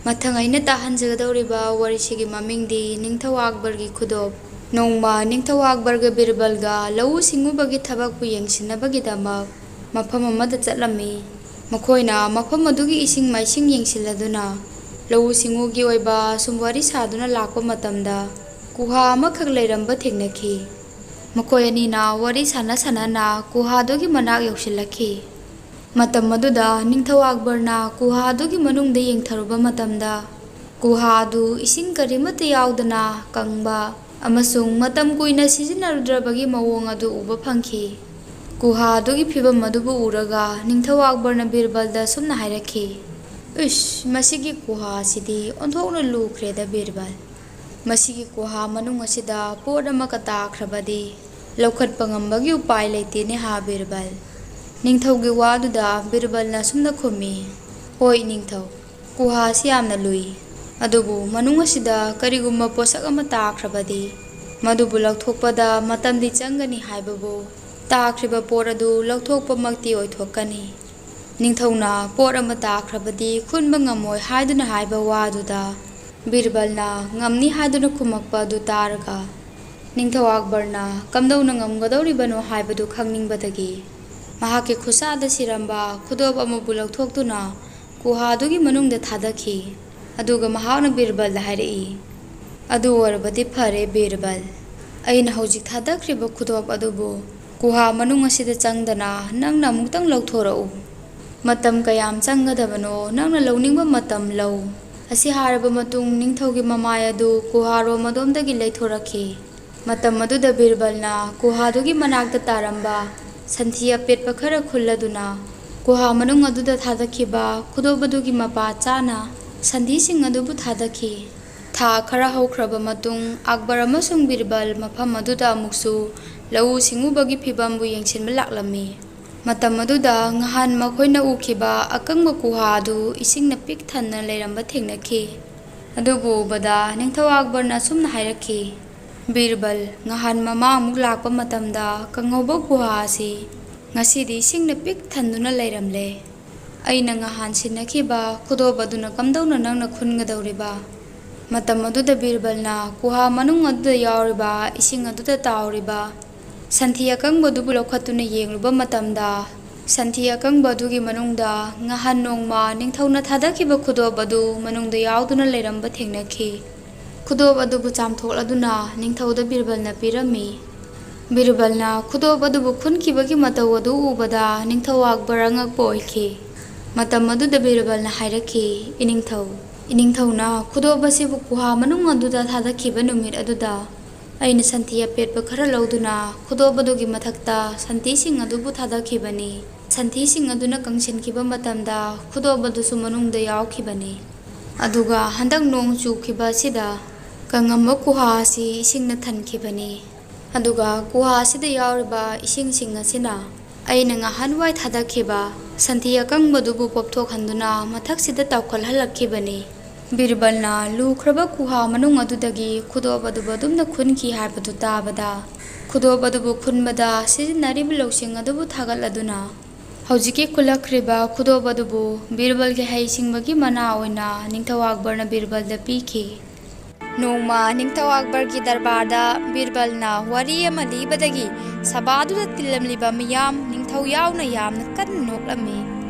ꯃꯊꯪ ꯑꯩꯅ ꯇꯥꯍꯟꯖꯒꯗꯧꯔꯤꯕ ꯋꯥꯔꯤꯁꯤꯒꯤ ꯃꯃꯤꯡꯗꯤ ꯅꯤꯡꯊꯧ ꯑꯛꯕꯔꯒꯤ ꯈꯨꯗꯣꯞ꯫ ꯅꯣꯡꯃ ꯅꯤꯡꯊꯧ ꯑꯛꯕꯔꯒ ꯕꯤꯔꯕꯜꯒ ꯂꯧꯎ ꯁꯤꯡꯎꯕꯒꯤ ꯊꯕꯛꯄꯨ ꯌꯦꯡꯁꯤꯟꯅꯕꯒꯤꯗꯃꯛ ꯃꯐꯝ ꯑꯃꯗ ꯆꯠꯂꯝꯃꯤ꯫ ꯃꯈꯣꯏꯅ ꯃꯐꯝ ꯑꯗꯨꯒꯤ ꯏꯁꯤꯡ ꯃꯥꯏꯁꯤꯡ ꯌꯦꯡꯁꯤꯜꯂꯗꯨꯅ ꯂꯧꯎ ꯁꯤꯡꯎꯒꯤ ꯑꯣꯏꯕ ꯁꯨꯝ ꯋꯥꯔꯤ ꯁꯥꯗꯨꯅ ꯂꯥꯛꯄ ꯃꯇꯝꯗ ꯒꯨꯍꯥ ꯑꯃꯈꯛ ꯂꯩꯔꯝꯕ ꯊꯦꯡꯅꯈꯤ꯫ ꯃꯈꯣꯏ ꯑꯅꯤꯅ ꯋꯥꯔꯤ ꯁꯥꯟꯅ ꯁꯥꯟꯅꯅ ꯒꯨꯍꯥꯗꯨꯒꯤ ꯃꯅꯥꯛ ꯌꯧꯁꯤꯜꯂꯛꯈꯤ꯫ ꯃꯇꯝ ꯑꯗꯨꯗ ꯅꯤꯡꯊꯧ ꯑꯛꯕꯔꯅ ꯒꯨꯍꯥꯗꯨꯒꯤ ꯃꯅꯨꯡꯗ ꯌꯦꯡꯊꯔꯨꯕ ꯃꯇꯝꯗ, ꯒꯨꯍꯥ ꯑꯗꯨ ꯏꯁꯤꯡ ꯀꯔꯤꯃꯠꯇ ꯌꯥꯎꯗꯅ ꯀꯪꯕ ꯑꯃꯁꯨꯡ ꯃꯇꯝ ꯀꯨꯏꯅ ꯁꯤꯖꯤꯟꯅꯔꯨꯗ꯭ꯔꯕꯒꯤ ꯃꯑꯣꯡ ꯑꯗꯨ ꯎꯕ ꯐꯪꯈꯤ꯫ ꯒꯨꯍꯥ ꯑꯗꯨꯒꯤ ꯐꯤꯚꯝ ꯑꯗꯨꯕꯨ ꯎꯔꯒ ꯅꯤꯡꯊꯧ ꯑꯛꯕꯔꯅ ꯕꯤꯔꯕꯜꯗ ꯑꯁꯨꯝꯅ ꯍꯥꯏꯔꯛꯈꯤ, ꯏꯁ, ꯃꯁꯤꯒꯤ ꯒꯨꯍꯥꯁꯤꯗꯤ ꯑꯣꯟꯊꯣꯛꯅ ꯂꯨꯈ꯭ꯔꯦꯗ ꯕꯤꯔꯕꯜ꯫ ꯃꯁꯤꯒꯤ ꯒꯨꯍꯥ ꯃꯅꯨꯡ ꯑꯁꯤꯗ ꯄꯣꯠ ꯑꯃꯒ ꯇꯥꯈ꯭ꯔꯕꯗꯤ ꯂꯧꯈꯠꯄ ꯉꯝꯕꯒꯤ ꯎꯄꯥꯏ ꯂꯩꯇꯦꯅꯦ ꯍꯥ ꯕꯤꯔꯕꯜ꯫ ꯅꯤꯡꯊꯧꯒꯤ ꯋꯥꯗꯨꯗ ꯕꯤꯔꯕꯜꯅ ꯑꯁꯨꯝꯅ ꯈꯨꯝꯃꯤ, "ꯍꯣꯏ ꯅꯤꯡꯊꯧ, ꯒꯨꯍꯥ ꯑꯁꯤ ꯌꯥꯝꯅ ꯂꯨꯏ, ꯑꯗꯨꯕꯨ ꯃꯅꯨꯡ ꯑꯁꯤꯗ ꯀꯔꯤꯒꯨꯝꯕ ꯄꯣꯠꯁꯛ ꯑꯃ ꯇꯥꯈ꯭ꯔꯕꯗꯤ ꯃꯗꯨꯕꯨ ꯂꯧꯊꯣꯛꯄꯗ ꯃꯇꯝꯗꯤ ꯆꯪꯒꯅꯤ ꯍꯥꯏꯕꯕꯨ ꯇꯥꯈ꯭ꯔꯤꯕ ꯄꯣꯠ ꯑꯗꯨ ꯂꯧꯊꯣꯛꯄꯃꯛꯇꯤ ꯑꯣꯏꯊꯣꯛꯀꯅꯤ꯫ ꯅꯤꯡꯊꯧꯅ ꯄꯣꯠ ꯑꯃ ꯇꯥꯈ꯭ꯔꯕꯗꯤ ꯈꯨꯟꯕ ꯉꯝꯃꯣꯏ ꯍꯥꯏꯗꯨꯅ ꯍꯥꯏꯕ ꯋꯥꯗꯨꯗ ꯕꯤꯔꯕꯜꯅ ꯉꯝꯅꯤ ꯍꯥꯏꯗꯨꯅ ꯈꯨꯝꯃꯛꯄ ꯑꯗꯨ ꯇꯥꯔꯒ ꯅꯤꯡꯊꯧ ꯑꯛꯕꯔꯅ ꯀꯝꯗꯧꯅ ꯉꯝꯒꯗꯧꯔꯤꯕꯅꯣ ꯍꯥꯏꯕꯗꯨ ꯈꯪꯅꯤꯡꯕꯗꯒꯤ ꯃꯍꯥꯛꯀꯤ ꯈꯨꯠꯁꯥꯗ ꯁꯤꯔꯝꯕ ꯈꯨꯗꯣꯞ ꯑꯃꯕꯨ ꯂꯧꯊꯣꯛꯇꯨꯅ ꯒꯨꯍꯥꯗꯨꯒꯤ ꯃꯅꯨꯡꯗ ꯊꯥꯗꯈꯤ꯫ ꯑꯗꯨꯒ ꯃꯍꯥꯛꯅ ꯕꯤꯔꯕꯜꯗ ꯍꯥꯏꯔꯛꯏ, "ꯑꯗꯨ ꯑꯣꯏꯔꯕꯗꯤ ꯐꯔꯦ ꯕꯤꯔꯕꯜ, ꯑꯩꯅ ꯍꯧꯖꯤꯛ ꯊꯥꯗꯈ꯭ꯔꯤꯕ ꯈꯨꯗꯣꯞ ꯑꯗꯨꯕꯨ ꯒꯨꯍꯥ ꯃꯅꯨꯡ ꯑꯁꯤꯗ ꯆꯪꯗꯅ ꯅꯪꯅ ꯑꯃꯨꯛꯇꯪ ꯂꯧꯊꯣꯔꯛꯎ꯫ ꯃꯇꯝ ꯀꯌꯥꯝ ꯆꯪꯒꯗꯕꯅꯣ ꯅꯪꯅ ꯂꯧꯅꯤꯡꯕ ꯃꯇꯝ ꯂꯧ꯫" ꯑꯁꯤ ꯍꯥꯏꯔꯕ ꯃꯇꯨꯡ ꯅꯤꯡꯊꯧꯒꯤ ꯃꯃꯥꯏ ꯑꯗꯨ ꯒꯨꯍꯥꯔꯣꯝ ꯑꯗꯣꯝꯗꯒꯤ ꯂꯩꯊꯣꯔꯛꯈꯤ꯫ ꯃꯇꯝ ꯑꯗꯨꯗ ꯕꯤꯔꯕꯜꯅ ꯒꯨꯍꯥꯗꯨꯒꯤ ꯃꯅꯥꯛꯇ ꯇꯥꯔꯝꯕ ꯁꯟꯊꯤ ꯑꯄꯦꯠꯄ ꯈꯔ ꯈꯨꯜꯂꯗꯨꯅ ꯒꯨꯍꯥ ꯃꯅꯨꯡ ꯑꯗꯨꯗ ꯊꯥꯗꯈꯤꯕ ꯈꯨꯗꯣꯞ ꯑꯗꯨꯒꯤ ꯃꯄꯥ ꯆꯥꯅ ꯁꯟꯊꯤꯁꯤꯡ ꯑꯗꯨꯕꯨ ꯊꯥꯗꯈꯤ꯫ ꯊꯥ ꯈꯔ ꯍꯧꯈ꯭ꯔꯕ ꯃꯇꯨꯡ ꯑꯛꯕꯔ ꯑꯃꯁꯨꯡ ꯕꯤꯔꯕꯜ ꯃꯐꯝ ꯑꯗꯨꯗ ꯑꯃꯨꯛꯁꯨ ꯂꯧꯎ ꯁꯤꯡꯎꯕꯒꯤ ꯐꯤꯕꯝꯕꯨ ꯌꯦꯡꯁꯤꯟꯕ ꯂꯥꯛꯂꯝꯃꯤ꯫ ꯃꯇꯝ ꯑꯗꯨꯗ ꯉꯍꯥꯟ ꯃꯈꯣꯏꯅ ꯎꯈꯤꯕ ꯑꯀꯪꯕ ꯒꯨꯍꯥ ꯑꯗꯨ ꯏꯁꯤꯡꯅ ꯄꯤꯛ ꯊꯟꯅ ꯂꯩꯔꯝꯕ ꯊꯦꯡꯅꯈꯤ꯫ ꯑꯗꯨꯕꯨ ꯎꯕꯗ ꯅꯤꯡꯊꯧ ꯑꯛꯕꯔꯅ ꯑꯁꯨꯝꯅ ꯍꯥꯏꯔꯛꯈꯤ, "ꯕꯤꯔꯕꯜ, ꯉꯍꯥꯟ ꯃꯃꯥ ꯑꯃꯨꯛ ꯂꯥꯛꯄ ꯃꯇꯝꯗ ꯀꯪꯍꯧꯕ ꯒꯨꯍꯥ ꯑꯁꯤ ꯉꯁꯤꯗꯤ ꯏꯁꯤꯡꯅ ꯄꯤꯛ ꯊꯟꯗꯨꯅ ꯂꯩꯔꯝꯂꯦ꯫ ꯑꯩꯅ ꯉꯍꯥꯟ ꯁꯤꯟꯅꯈꯤꯕ ꯈꯨꯗꯣꯞ ꯑꯗꯨꯅ ꯀꯝꯗꯧꯅ ꯅꯪꯅ ꯈꯨꯟꯒꯗꯧꯔꯤꯕ?" ꯃꯇꯝ ꯑꯗꯨꯗ ꯕꯤꯔꯕꯜꯅ ꯒꯨꯍꯥ ꯃꯅꯨꯡ ꯑꯗꯨꯗ ꯌꯥꯎꯔꯤꯕ ꯏꯁꯤꯡ ꯑꯗꯨꯗ ꯇꯥꯎꯔꯤꯕ ꯁꯟꯊꯤ ꯑꯀꯪꯕꯗꯨꯕꯨ ꯂꯧꯈꯠꯇꯨꯅ ꯌꯦꯡꯂꯨꯕ ꯃꯇꯝꯗ, ꯁꯟꯊꯤ ꯑꯀꯪꯕ ꯑꯗꯨꯒꯤ ꯃꯅꯨꯡꯗ ꯉꯍꯥꯟ ꯅꯣꯡꯃ ꯅꯤꯡꯊꯧꯅ ꯊꯥꯗꯈꯤꯕ ꯈꯨꯗꯣꯞ ꯑꯗꯨ ꯃꯅꯨꯡꯗ ꯌꯥꯎꯗꯨꯅ ꯂꯩꯔꯝꯕ ꯊꯦꯡꯅꯈꯤ꯫ ꯈꯨꯗꯣꯞ ꯑꯗꯨꯕꯨ ꯆꯥꯝꯊꯣꯛꯂꯗꯨꯅ ꯅꯤꯡꯊꯧꯗ ꯕꯤꯔꯕꯜꯅ ꯄꯤꯔꯝꯃꯤ꯫ ꯕꯤꯔꯕꯜꯅ ꯈꯨꯗꯣꯞ ꯑꯗꯨꯕꯨ ꯈꯨꯟꯈꯤꯕꯒꯤ ꯃꯇꯧ ꯑꯗꯨ ꯎꯕꯗ ꯅꯤꯡꯊꯧ ꯑꯛꯕꯔ ꯑꯉꯛꯄ ꯑꯣꯏꯈꯤ꯫ ꯃꯇꯝ ꯑꯗꯨꯗ ꯕꯤꯔꯕꯜꯅ ꯍꯥꯏꯔꯛꯈꯤ, "ꯏꯅꯤꯡꯊꯧ, ꯏꯅꯤꯡꯊꯧꯅ ꯈꯨꯗꯣꯞ ꯑꯁꯤꯕꯨ ꯒꯨꯍꯥ ꯃꯅꯨꯡ ꯑꯗꯨꯗ ꯊꯥꯗꯈꯤꯕ ꯅꯨꯃꯤꯠ ꯑꯗꯨꯗ ꯑꯩꯅ ꯁꯟꯊꯤ ꯑꯄꯦꯠꯄ ꯈꯔ ꯂꯧꯗꯨꯅ ꯈꯨꯗꯣꯞ ꯑꯗꯨꯒꯤ ꯃꯊꯛꯇ ꯁꯟꯊꯤꯁꯤꯡ ꯑꯗꯨꯕꯨ ꯊꯥꯗꯈꯤꯕꯅꯤ꯫ ꯁꯟꯊꯤꯁꯤꯡ ꯑꯗꯨꯅ ꯀꯪꯁꯤꯟꯈꯤꯕ ꯃꯇꯝꯗ ꯈꯨꯗꯣꯞ ꯑꯗꯨꯁꯨ ꯃꯅꯨꯡꯗ ꯌꯥꯎꯈꯤꯕꯅꯤ꯫ ꯑꯗꯨꯒ ꯍꯟꯗꯛ ꯅꯣꯡ ꯆꯨꯈꯤꯕ ꯑꯁꯤꯗ ꯀꯪꯉꯝꯕ ꯒꯨꯍꯥ ꯑꯁꯤ ꯏꯁꯤꯡꯅ ꯊꯟꯈꯤꯕꯅꯤ꯫ ꯑꯗꯨꯒ ꯒꯨꯍꯥ ꯑꯁꯤꯗ ꯌꯥꯎꯔꯤꯕ ꯏꯁꯤꯡꯁꯤꯡ ꯑꯁꯤꯅ ꯑꯩꯅ ꯉꯍꯥꯟꯋꯥꯏ ꯊꯥꯗꯈꯤꯕ ꯁꯟꯊꯤ ꯑꯀꯪꯕꯗꯨꯕꯨ ꯄꯣꯞꯊꯣꯛꯍꯟꯗꯨꯅ ꯃꯊꯛꯁꯤꯗ ꯇꯥꯎꯈꯠꯍꯜꯂꯛꯈꯤꯕꯅꯤ꯫ ꯕꯤꯔꯕꯜꯅ ꯂꯨꯈ꯭ꯔꯕ ꯒꯨꯍꯥ ꯃꯅꯨꯡ ꯑꯗꯨꯗꯒꯤ ꯈꯨꯗꯣꯞ ꯑꯗꯨꯕꯨ ꯑꯗꯨꯝꯅ ꯈꯨꯟꯈꯤ ꯍꯥꯏꯕꯗꯨ ꯇꯥꯕꯗ, ꯈꯨꯗꯣꯞ ꯑꯗꯨꯕꯨ ꯈꯨꯟꯕꯗ ꯁꯤꯖꯤꯟꯅꯔꯤꯕ ꯂꯧꯁꯤꯡ ꯑꯗꯨꯕꯨ ꯊꯥꯒꯠꯂꯗꯨꯅ, ꯍꯧꯖꯤꯛꯀꯤ ꯈꯨꯜꯂꯛꯈ꯭ꯔꯤꯕ ꯈꯨꯗꯣꯞ ꯑꯗꯨꯕꯨ ꯕꯤꯔꯕꯜꯒꯤ ꯍꯩ ꯁꯤꯡꯕꯒꯤ ꯃꯅꯥ ꯑꯣꯏꯅ ꯅꯤꯡꯊꯧ ꯑꯛꯕꯔꯅ ꯕꯤꯔꯕꯜꯗ ꯄꯤꯈꯤ꯫ ꯅꯣꯡꯃ ꯅꯤꯡꯊꯧ ꯑꯛꯕꯔꯒꯤ ꯗꯔꯕꯥꯔꯗ ꯕꯤꯔꯕꯜꯅ ꯋꯥꯔꯤ ꯑꯃ ꯂꯤꯕꯗꯒꯤ ꯁꯚꯥꯗꯨꯗ ꯇꯤꯜꯂꯝꯂꯤꯕ ꯃꯤꯌꯥꯝ, ꯅꯤꯡꯊꯧ ꯌꯥꯎꯅ, ꯌꯥꯝꯅ ꯀꯟꯅ ꯅꯣꯛꯂꯝꯃꯤ꯫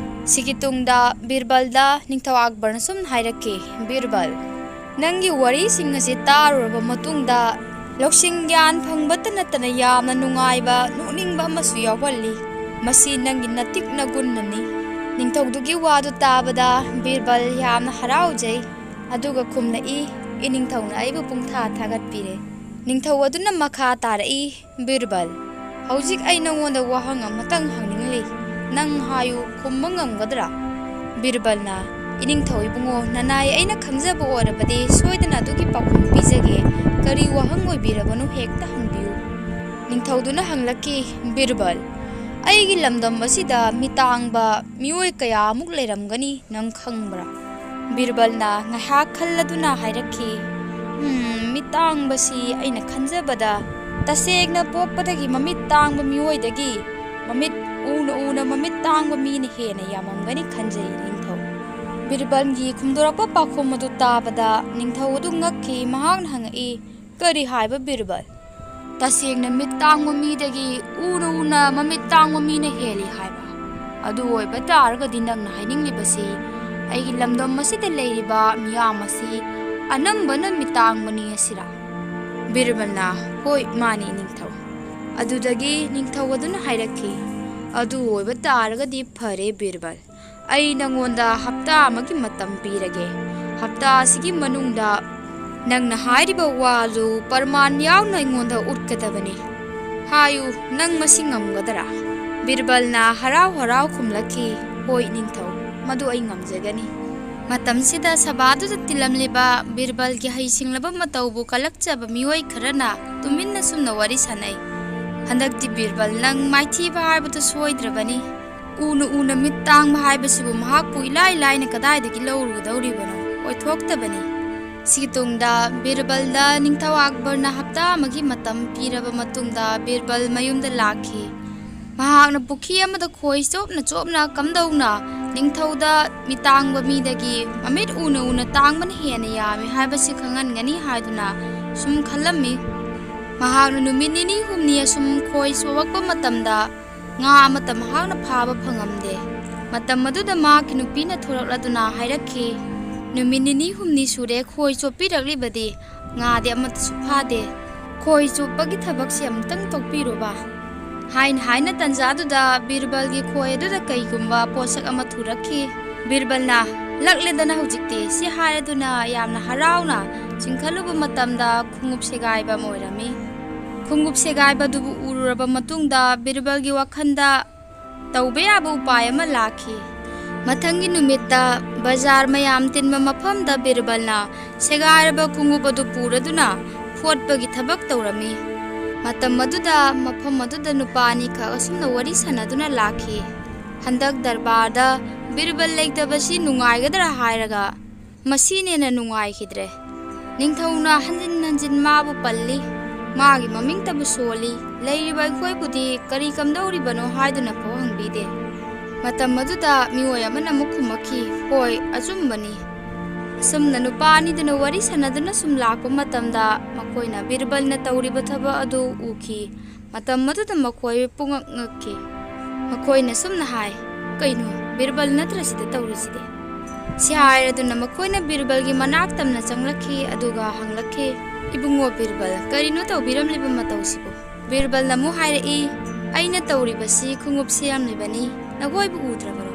ꯁꯤꯒꯤ ꯇꯨꯡꯗ ꯕꯤꯔꯕꯜꯗ ꯅꯤꯡꯊꯧ ꯑꯛꯕꯔꯅ ꯁꯨꯝ ꯍꯥꯏꯔꯛꯈꯤ, "ꯕꯤꯔꯕꯜ, ꯅꯪꯒꯤ ꯋꯥꯔꯤꯁꯤꯡ ꯑꯁꯤ ꯇꯥꯔꯨꯔꯕ ꯃꯇꯨꯡꯗ ꯂꯧꯁꯤꯡ ꯒ꯭ꯌꯥꯟ ꯐꯪꯕꯇ ꯅꯠꯇꯅ ꯌꯥꯝꯅ ꯅꯨꯡꯉꯥꯏꯕ, ꯅꯣꯛꯅꯤꯡꯕ ꯑꯃꯁꯨ ꯌꯥꯎꯍꯜꯂꯤ꯫ ꯃꯁꯤ ꯅꯪꯒꯤ ꯅꯇꯤꯛ ꯅꯒꯨꯟꯅꯅꯤ꯫" ꯅꯤꯡꯊꯧꯗꯨꯒꯤ ꯋꯥꯗꯨ ꯇꯥꯕꯗ ꯕꯤꯔꯕꯜ ꯌꯥꯝꯅ ꯍꯔꯥꯎꯖꯩ꯫ ꯑꯗꯨꯒ ꯈꯨꯝꯂꯛꯏ, "ꯏꯅꯤꯡꯊꯧꯅ ꯑꯩꯕꯨ ꯄꯨꯡꯊꯥ ꯊꯥꯒꯠꯄꯤꯔꯦ꯫" ꯅꯤꯡꯊꯧ ꯑꯗꯨꯅ ꯃꯈꯥ ꯇꯥꯔꯛꯏ, "ꯕꯤꯔꯕꯜ, ꯍꯧꯖꯤꯛ ꯑꯩ ꯅꯉꯣꯟꯗ ꯋꯥꯍꯪ ꯑꯃꯇꯪ ꯍꯪꯅꯤꯡꯂꯤ꯫ ꯅꯪ ꯍꯥꯏꯌꯨ, ꯈꯨꯝꯕ ꯉꯝꯒꯗ꯭ꯔꯥ?" ꯕꯤꯔꯕꯜꯅ, "ꯏꯅꯤꯡꯊꯧ ꯏꯕꯨꯡꯉꯣ, ꯅꯅꯥꯏ ꯑꯩꯅ ꯈꯪꯖꯕ ꯑꯣꯏꯔꯕꯗꯤ ꯁꯣꯏꯗꯅ ꯑꯗꯨꯒꯤ ꯄꯥꯎꯈꯨꯝ ꯄꯤꯖꯒꯦ꯫ ꯀꯔꯤ ꯋꯥꯍꯪ ꯑꯣꯏꯕꯤꯔꯕꯅꯣ, ꯍꯦꯛꯇ ꯍꯪꯕꯤꯌꯨ꯫" ꯅꯤꯡꯊꯧꯗꯨꯅ ꯍꯪꯂꯛꯈꯤ, "ꯕꯤꯔꯕꯜ, ꯑꯩꯒꯤ ꯂꯝꯗꯝ ꯑꯁꯤꯗ ꯃꯤꯇꯥꯡꯕ ꯃꯤꯑꯣꯏ ꯀꯌꯥꯃꯨꯛ ꯂꯩꯔꯝꯒꯅꯤ, ꯅꯪ ꯈꯪꯕ꯭ꯔꯥ?" ꯕꯤꯔꯕꯜꯅ ꯉꯥꯏꯍꯥꯛ ꯈꯜꯂꯗꯨꯅ ꯍꯥꯏꯔꯛꯈꯤ, "ꯎꯝ, ꯃꯤꯠ ꯇꯥꯡꯕꯁꯤ ꯑꯩꯅ ꯈꯟꯖꯕꯗ ꯇꯁꯦꯡꯅ ꯄꯣꯛꯄꯗꯒꯤ ꯃꯃꯤꯠ ꯇꯥꯡꯕ ꯃꯤꯑꯣꯏꯗꯒꯤ ꯃꯃꯤꯠ ꯎꯅ ꯎꯅ ꯃꯃꯤꯠ ꯇꯥꯡꯕ ꯃꯤꯅ ꯍꯦꯟꯅ ꯌꯥꯝꯃꯝꯒꯅꯤ ꯈꯟꯖꯩ, ꯅꯤꯡꯊꯧ꯫" ꯕꯤꯔꯕꯜꯒꯤ ꯈꯨꯝꯗꯣꯔꯛꯄ ꯄꯥꯎꯈꯨꯝ ꯑꯗꯨ ꯇꯥꯕꯗ ꯅꯤꯡꯊꯧ ꯑꯗꯨ ꯉꯛꯈꯤ꯫ ꯃꯍꯥꯛꯅ ꯍꯪꯉꯛꯏ, "ꯀꯔꯤ ꯍꯥꯏꯕ, ꯕꯤꯔꯕꯜ? ꯇꯁꯦꯡꯅ ꯃꯤꯠ ꯇꯥꯡꯕ ꯃꯤꯗꯒꯤ ꯎꯅ ꯎꯅ ꯃꯃꯤꯠ ꯇꯥꯡꯕ ꯃꯤꯅ ꯍꯦꯜꯂꯤ ꯍꯥꯏꯕ? ꯑꯗꯨ ꯑꯣꯏꯕ ꯇꯥꯔꯒꯗꯤ ꯅꯪꯅ ꯍꯥꯏꯅꯤꯡꯂꯤꯕꯁꯤ ꯑꯩꯒꯤ ꯂꯝꯗꯝ ꯑꯁꯤꯗ ꯂꯩꯔꯤꯕ ꯃꯤꯌꯥꯝ ꯑꯁꯤ ꯑꯅꯝꯕꯅ ꯃꯤꯠ ꯇꯥꯡꯕꯅꯤ ꯑꯁꯤꯔꯥ?" ꯕꯤꯔꯕꯜꯅ, "ꯍꯣꯏ, ꯃꯥꯅꯤ, ꯅꯤꯡꯊꯧ꯫" ꯑꯗꯨꯗꯒꯤ ꯅꯤꯡꯊꯧ ꯑꯗꯨꯅ ꯍꯥꯏꯔꯛꯈꯤ, "ꯑꯗꯨ ꯑꯣꯏꯕ ꯇꯥꯔꯒꯗꯤ ꯐꯔꯦ, ꯕꯤꯔꯕꯜ꯫ ꯑꯩ ꯅꯉꯣꯟꯗ ꯍꯞꯇꯥ ꯑꯃꯒꯤ ꯃꯇꯝ ꯄꯤꯔꯒꯦ꯫ ꯍꯞꯇꯥ ꯑꯁꯤꯒꯤ ꯃꯅꯨꯡꯗ "ꯅꯪꯅ ꯍꯥꯏꯔꯤꯕ ꯋꯥꯗꯨ ꯄ꯭ꯔꯃꯥꯟ ꯌꯥꯎꯅ ꯑꯩꯉꯣꯟꯗ ꯎꯠꯀꯗꯕꯅꯤ꯫ ꯍꯥꯏꯌꯨ, ꯅꯪ ꯃꯁꯤ ꯉꯝꯒꯗ꯭ꯔꯥ?" ꯕꯤꯔꯕꯜꯅ ꯍꯔꯥꯎ ꯍꯔꯥꯎ ꯈꯨꯝꯂꯛꯈꯤ, "ꯍꯣꯏ ꯅꯤꯡꯊꯧ, ꯃꯗꯨ ꯑꯩ ꯉꯝꯖꯒꯅꯤ"꯫ ꯃꯇꯝꯁꯤꯗ ꯁꯚꯥꯗꯨꯗ ꯇꯤꯜꯂꯝꯂꯤꯕ ꯕꯤꯔꯕꯜꯒꯤ ꯍꯩꯁꯤꯡꯂꯕ ꯃꯇꯧꯕꯨ ꯀꯂꯛꯆꯕ ꯃꯤꯑꯣꯏ ꯈꯔꯅ ꯇꯨꯃꯤꯟꯅ ꯁꯨꯝꯅ ꯋꯥꯔꯤ ꯁꯥꯅꯩ꯫ "ꯍꯟꯗꯛꯇꯤ ꯕꯤꯔꯕꯜ, ꯅꯪ ꯃꯥꯏꯊꯤꯕ ꯍꯥꯏꯕꯗꯨ ꯁꯣꯏꯗ꯭ꯔꯕꯅꯤ꯫ ꯎꯅ ꯎꯅ ꯃꯤꯠ ꯇꯥꯡꯕ ꯍꯥꯏꯕꯁꯤꯕꯨ ꯃꯍꯥꯛꯄꯨ ꯏꯂꯥꯏ ꯂꯥꯏꯅ ꯀꯗꯥꯏꯗꯒꯤ ꯂꯧꯔꯨꯒꯗꯧꯔꯤꯕꯅꯣ? ꯑꯣꯏꯊꯣꯛꯇꯕꯅꯤ"꯫ ꯁꯤꯒꯤ ꯇꯨꯡꯗ ꯕꯤꯔꯕꯜꯗ ꯅꯤꯡꯊꯧ ꯑꯛꯕꯔꯅ ꯍꯞꯇꯥ ꯑꯃꯒꯤ ꯃꯇꯝ ꯄꯤꯔꯕ ꯃꯇꯨꯡꯗ ꯕꯤꯔꯕꯜ ꯃꯌꯨꯝꯗ ꯂꯥꯛꯈꯤ꯫ ꯃꯍꯥꯛꯅ ꯄꯨꯈ꯭ꯔꯤ ꯑꯃꯗ ꯈꯣꯏ ꯆꯣꯞꯅ ꯆꯣꯞꯅ ꯀꯝꯗꯧꯅ ꯅꯤꯡꯊꯧꯗ ꯃꯤꯇꯥꯡꯕ ꯃꯤꯗꯒꯤ ꯃꯃꯤꯠ ꯎꯅ ꯎꯅ ꯇꯥꯡꯕꯅ ꯍꯦꯟꯅ ꯌꯥꯝꯃꯤ ꯍꯥꯏꯕꯁꯤ ꯈꯪꯍꯟꯒꯅꯤ ꯍꯥꯏꯗꯨꯅ ꯁꯨꯝ ꯈꯜꯂꯝꯃꯤ꯫ ꯃꯍꯥꯛꯅ ꯅꯨꯃꯤꯠ ꯅꯤꯅꯤ ꯍꯨꯝꯅꯤ ꯑꯁꯨꯝ ꯈꯣꯏ ꯆꯣꯞꯂꯛꯄ ꯃꯇꯝꯗ ꯉꯥ ꯑꯃꯠꯇ ꯃꯍꯥꯛꯅ ꯐꯥꯕ ꯐꯪꯉꯝꯗꯦ꯫ ꯃꯇꯝ ꯑꯗꯨꯗ ꯃꯍꯥꯛꯀꯤ ꯅꯨꯄꯤꯅ ꯊꯣꯔꯛꯂꯗꯨꯅ ꯍꯥꯏꯔꯛꯈꯤ, "ꯅꯨꯃꯤꯠ ꯅꯤꯅꯤ ꯍꯨꯝꯅꯤ ꯁꯨꯔꯦ ꯈꯣꯏ ꯆꯣꯞꯄꯤꯔꯛꯂꯤꯕꯗꯤ, ꯉꯥꯗꯤ ꯑꯃꯠꯇꯁꯨ ꯐꯥꯗꯦ꯫ ꯈꯣꯏ ꯆꯣꯞꯄꯒꯤ ꯊꯕꯛꯁꯤ ꯑꯃꯨꯛꯇꯪ ꯇꯣꯛꯄꯤꯔꯣꯕ"꯫ ꯍꯥꯏꯅ ꯍꯥꯏꯅ ꯇꯟꯖꯥꯗꯨꯗ ꯕꯤꯔꯕꯜꯒꯤ ꯈꯣꯏ ꯑꯗꯨꯗ ꯀꯩꯒꯨꯝꯕ ꯄꯣꯠꯁꯛ ꯑꯃ ꯊꯨꯔꯛꯈꯤ꯫ ꯕꯤꯔꯕꯜꯅ, "ꯂꯛꯂꯦꯗꯅ ꯍꯧꯖꯤꯛꯇꯤ" ꯁꯤ ꯍꯥꯏꯔꯗꯨꯅ ꯌꯥꯝꯅ ꯍꯔꯥꯎꯅ ꯆꯤꯡꯈꯠꯂꯨꯕ ꯃꯇꯝꯗ ꯈꯣꯡꯎꯞ ꯁꯦꯒꯥꯏꯕ ꯑꯃ ꯑꯣꯏꯔꯝꯃꯤ꯫ ꯈꯣꯡꯎꯞ ꯁꯦꯒꯥꯏꯕꯗꯨꯕꯨ ꯎꯔꯨꯔꯕ ꯃꯇꯨꯡꯗ ꯕꯤꯔꯕꯜꯒꯤ ꯋꯥꯈꯜꯗ ꯇꯧꯕ ꯌꯥꯕ ꯎꯄꯥꯏ ꯑꯃ ꯂꯥꯛꯈꯤ꯫ ꯃꯊꯪꯒꯤ ꯅꯨꯃꯤꯠꯇ ꯕꯖꯥꯔ ꯃꯌꯥꯝ ꯇꯤꯟꯕ ꯃꯐꯝꯗ ꯕꯤꯔꯕꯜꯅ ꯁꯦꯒꯥꯏꯔꯕ ꯈꯣꯡꯎꯞ ꯑꯗꯨ ꯄꯨꯔꯗꯨꯅ ꯐꯣꯠꯄꯒꯤ ꯊꯕꯛ ꯇꯧꯔꯝꯃꯤ꯫ ꯃꯇꯝ ꯑꯗꯨꯗ ꯃꯐꯝ ꯑꯗꯨꯗ ꯅꯨꯄꯥ ꯑꯅꯤꯈꯛ ꯑꯁꯨꯝꯅ ꯋꯥꯔꯤ ꯁꯥꯟꯅꯗꯨꯅ ꯂꯥꯛꯈꯤ꯫ ꯍꯟꯗꯛ ꯗꯔꯕꯥꯔꯗ ꯕꯤꯔꯕꯜ ꯂꯩꯇꯕꯁꯤ ꯅꯨꯡꯉꯥꯏꯒꯗ꯭ꯔꯥ ꯍꯥꯏꯔꯒ ꯃꯁꯤꯅ ꯍꯦꯟꯅ ꯅꯨꯡꯉꯥꯏꯈꯤꯗ꯭ꯔꯦ꯫ ꯅꯤꯡꯊꯧꯅ ꯍꯟꯖꯤꯟ ꯍꯟꯖꯤꯟ ꯃꯥꯕꯨ ꯄꯜꯂꯤ, ꯃꯥꯒꯤ ꯃꯃꯤꯡꯇꯕꯨ ꯁꯣꯜꯂꯤ, ꯂꯩꯔꯤꯕ ꯑꯩꯈꯣꯏꯕꯨꯗꯤ ꯀꯔꯤ ꯀꯝꯗꯧꯔꯤꯕꯅꯣ ꯍꯥꯏꯗꯨꯅ ꯐꯥꯎ ꯍꯪꯕꯤꯗꯦ꯫ ꯃꯇꯝ ꯑꯗꯨꯗ ꯃꯤꯑꯣꯏ ꯑꯃꯅ ꯑꯃꯨꯛ ꯈꯨꯝꯃꯛꯈꯤ, "ꯍꯣꯏ, ꯑꯆꯨꯝꯕꯅꯤ"꯫ ꯑꯁꯨꯝꯅ ꯅꯨꯄꯥ ꯑꯅꯤꯗꯨꯅ ꯋꯥꯔꯤ ꯁꯥꯟꯅꯗꯨꯅ ꯁꯨꯝ ꯂꯥꯛꯄ ꯃꯇꯝꯗ ꯃꯈꯣꯏꯅ ꯕꯤꯔꯕꯜꯅ ꯇꯧꯔꯤꯕ ꯊꯕꯛ ꯑꯗꯨ ꯎꯈꯤ꯫ ꯃꯇꯝ ꯑꯗꯨꯗ ꯃꯈꯣꯏ ꯄꯨꯡꯉꯛ ꯉꯛꯈꯤ꯫ ꯃꯈꯣꯏꯅ ꯁꯨꯝꯅ ꯍꯥꯏ, "ꯀꯩꯅꯣ, ꯕꯤꯔꯕꯜ ꯅꯠꯇ꯭ꯔ ꯁꯤꯗ ꯇꯧꯔꯤꯁꯤꯗꯤ?" ꯁꯤ ꯍꯥꯏꯔꯗꯨꯅ ꯃꯈꯣꯏꯅ ꯕꯤꯔꯕꯜꯒꯤ ꯃꯅꯥꯛ ꯇꯝꯅ ꯆꯪꯂꯛꯈꯤ, ꯑꯗꯨꯒ ꯍꯪꯂꯛꯈꯤ, "ꯏꯕꯨꯡꯉꯣ ꯕꯤꯔꯕꯜ, ꯀꯔꯤꯅꯣ ꯇꯧꯕꯤꯔꯝꯂꯤꯕ ꯃꯇꯧꯁꯤꯕꯨ?" ꯕꯤꯔꯕꯜꯅ ꯑꯃꯨꯛ ꯍꯥꯏꯔꯛꯏ, "ꯑꯩꯅ ꯇꯧꯔꯤꯕꯁꯤ ꯈꯣꯡꯎꯞ ꯁꯦꯝꯂꯤꯕꯅꯤ, ꯅꯈꯣꯏꯕꯨ ꯎꯗ꯭ꯔꯕꯔꯣ?"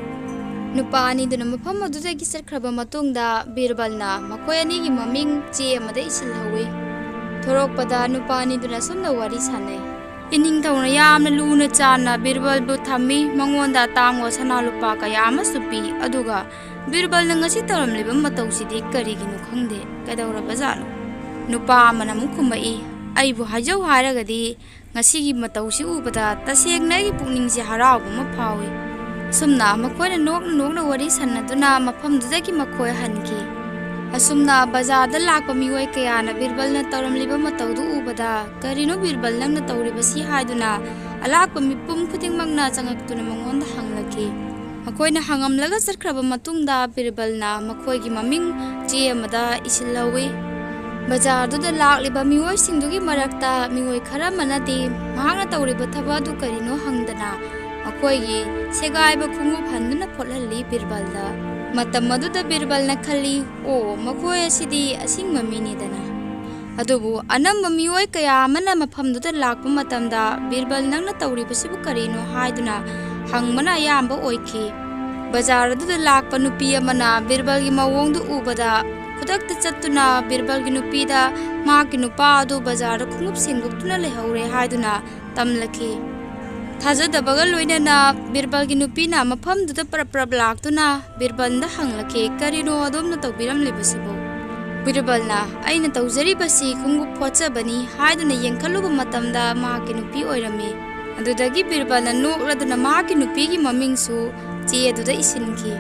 ꯅꯨꯄꯥ ꯑꯅꯤꯗꯨꯅ ꯃꯐꯝ ꯑꯗꯨꯗꯒꯤ ꯆꯠꯈ꯭ꯔꯕ ꯃꯇꯨꯡꯗ ꯕꯤꯔꯕꯜꯅ ꯃꯈꯣꯏ ꯑꯅꯤꯒꯤ ꯃꯃꯤꯡ ꯆꯦ ꯑꯃꯗ ꯏꯁꯤꯜꯍꯧꯏ꯫ ꯊꯣꯔꯛꯄꯗ ꯅꯨꯄꯥ ꯑꯅꯤꯗꯨꯅ ꯑꯁꯨꯝꯅ ꯋꯥꯔꯤ ꯁꯥꯟꯅꯩ꯫ ꯏꯅꯤꯡꯊꯧꯅ ꯌꯥꯝꯅ ꯂꯨꯅ ꯆꯥꯟꯅ ꯕꯤꯔꯕꯜꯕꯨ ꯊꯝꯃꯤ, ꯃꯉꯣꯟꯗ ꯑꯇꯥꯡꯕ ꯁꯅꯥ ꯂꯨꯄꯥ ꯀꯌꯥ ꯑꯃꯁꯨ ꯄꯤ꯫ ꯑꯗꯨꯒ ꯕꯤꯔꯕꯜꯅ ꯉꯁꯤ ꯇꯧꯔꯝꯂꯤꯕ ꯃꯇꯧꯁꯤꯗꯤ ꯀꯔꯤꯒꯤꯅꯣ ꯈꯪꯗꯦ, ꯀꯩꯗꯧꯔꯕꯖꯥꯠꯅꯣ? ꯅꯨꯄꯥ ꯑꯃꯅ ꯑꯃꯨꯛ ꯈꯨꯝꯃꯛꯏ, "ꯑꯩꯕꯨ ꯍꯥꯏꯖꯧ ꯍꯥꯏꯔꯒꯗꯤ ꯉꯁꯤꯒꯤ ꯃꯇꯧꯁꯤ ꯎꯕꯗ ꯇꯁꯦꯡꯅ ꯑꯩꯒꯤ ꯄꯨꯛꯅꯤꯡꯁꯦ ꯍꯔꯥꯎꯕ ꯑꯃ ꯐꯥꯎꯏ꯫" ꯑꯁꯨꯝꯅ ꯃꯈꯣꯏꯅ ꯅꯣꯛꯅ ꯅꯣꯛꯅ ꯋꯥꯔꯤ ꯁꯥꯟꯅꯗꯨꯅ ꯃꯐꯝꯗꯨꯗꯒꯤ ꯃꯈꯣꯏ ꯍꯟꯈꯤ꯫ ꯑꯁꯨꯝꯅ ꯕꯖꯥꯔꯗ ꯂꯥꯛꯄ ꯃꯤꯑꯣꯏ ꯀꯌꯥꯅ ꯕꯤꯔꯕꯜꯅ ꯇꯧꯔꯝꯂꯤꯕ ꯃꯇꯧꯗꯨ ꯎꯕꯗ, "ꯀꯔꯤꯅꯣ ꯕꯤꯔꯕꯜ ꯅꯪꯅ ꯇꯧꯔꯤꯕꯁꯤ?" ꯍꯥꯏꯗꯨꯅ ꯑꯂꯥꯛꯄ ꯃꯤꯄꯨꯝ ꯈꯨꯗꯤꯡꯃꯛꯅ ꯆꯪꯉꯛꯇꯨꯅ ꯃꯉꯣꯟꯗ ꯍꯪꯂꯛꯈꯤ꯫ ꯃꯈꯣꯏꯅ ꯍꯪꯉꯝꯂꯒ ꯆꯠꯈ꯭ꯔꯕ ꯃꯇꯨꯡꯗ ꯕꯤꯔꯕꯜꯅ ꯃꯈꯣꯏꯒꯤ ꯃꯃꯤꯡ ꯆꯦ ꯑꯃꯗ ꯏꯁꯤꯜꯍꯧꯏ꯫ ꯕꯖꯥꯔꯗꯨꯗ ꯂꯥꯛꯂꯤꯕ ꯃꯤꯑꯣꯏꯁꯤꯡꯗꯨꯒꯤ ꯃꯔꯛꯇ ꯃꯤꯑꯣꯏ ꯈꯔ ꯑꯃꯅꯗꯤ ꯃꯍꯥꯛꯅ ꯇꯧꯔꯤꯕ ꯊꯕꯛ ꯑꯗꯨ ꯀꯔꯤꯅꯣ ꯍꯪꯗꯅ ꯃꯈꯣꯏꯒꯤ ꯁꯦꯒꯥꯏꯕ ꯈꯣꯡꯎꯞ ꯍꯟꯗꯨꯅ ꯐꯣꯠꯍꯜꯂꯤ ꯕꯤꯔꯕꯜꯗ꯫ ꯃꯇꯝ ꯑꯗꯨꯗ ꯕꯤꯔꯕꯜꯅ ꯈꯜꯂꯤ, "ꯑꯣ, ꯃꯈꯣꯏ ꯑꯁꯤꯗꯤ ꯑꯁꯤꯡꯕ ꯃꯤꯅꯤꯗꯅ꯫" ꯑꯗꯨꯕꯨ ꯑꯅꯝꯕ ꯃꯤꯑꯣꯏ ꯀꯌꯥ ꯑꯃꯅ ꯃꯐꯝꯗꯨꯗ ꯂꯥꯛꯄ ꯃꯇꯝꯗ ꯕꯤꯔꯕꯜ ꯅꯪꯅ ꯇꯧꯔꯤꯕꯁꯤꯕꯨ ꯀꯔꯤꯅꯣ ꯍꯥꯏꯗꯨꯅ ꯍꯪꯕꯅ ꯑꯌꯥꯝꯕ ꯑꯣꯏꯈꯤ꯫ ꯕꯖꯥꯔ ꯑꯗꯨꯗ ꯂꯥꯛꯄ ꯅꯨꯄꯤ ꯑꯃꯅ ꯕꯤꯔꯕꯜꯒꯤ ꯃꯑꯣꯡꯗꯨ ꯎꯕꯗ ꯈꯨꯗꯛꯇ ꯆꯠꯇꯨꯅ ꯕꯤꯔꯕꯜꯒꯤ ꯅꯨꯄꯤꯗ ꯃꯍꯥꯛꯀꯤ ꯅꯨꯄꯥ ꯑꯗꯨ ꯕꯖꯥꯔꯗ ꯈꯣꯡꯎꯞ ꯁꯦꯡꯗꯣꯛꯇꯨꯅ ꯂꯩꯍꯧꯔꯦ ꯍꯥꯏꯗꯨꯅ ꯇꯝꯂꯛꯈꯤ꯫ ꯊꯥꯖꯗꯕꯒ ꯂꯣꯏꯅꯅ ꯕꯤꯔꯕꯜꯒꯤ ꯅꯨꯄꯤꯅ ꯃꯐꯝꯗꯨꯗ ꯄ꯭ꯔꯞ ꯄ꯭ꯔꯞ ꯂꯥꯛꯇꯨꯅ ꯕꯤꯔꯕꯜꯗ ꯍꯪꯂꯛꯈꯤ, "ꯀꯔꯤꯅꯣ ꯑꯗꯣꯝꯅ ꯇꯧꯕꯤꯔꯝꯂꯤꯕꯁꯤꯕꯨ?" ꯕꯤꯔꯕꯜꯅ, "ꯑꯩꯅ ꯇꯧꯖꯔꯤꯕꯁꯤ ꯈꯣꯡꯎꯞ ꯐꯣꯠꯆꯕꯅꯤ" ꯍꯥꯏꯗꯨꯅ ꯌꯦꯡꯈꯠꯂꯨꯕ ꯃꯇꯝꯗ ꯃꯍꯥꯛꯀꯤ ꯅꯨꯄꯤ ꯑꯣꯏꯔꯝꯃꯤ꯫ ꯑꯗꯨꯗꯒꯤ ꯕꯤꯔꯕꯜꯅ ꯅꯣꯛꯂꯗꯨꯅ ꯃꯍꯥꯛꯀꯤ ꯅꯨꯄꯤꯒꯤ ꯃꯃꯤꯡꯁꯨ ꯆꯦ ꯑꯗꯨꯗ ꯏꯁꯤꯟꯈꯤ꯫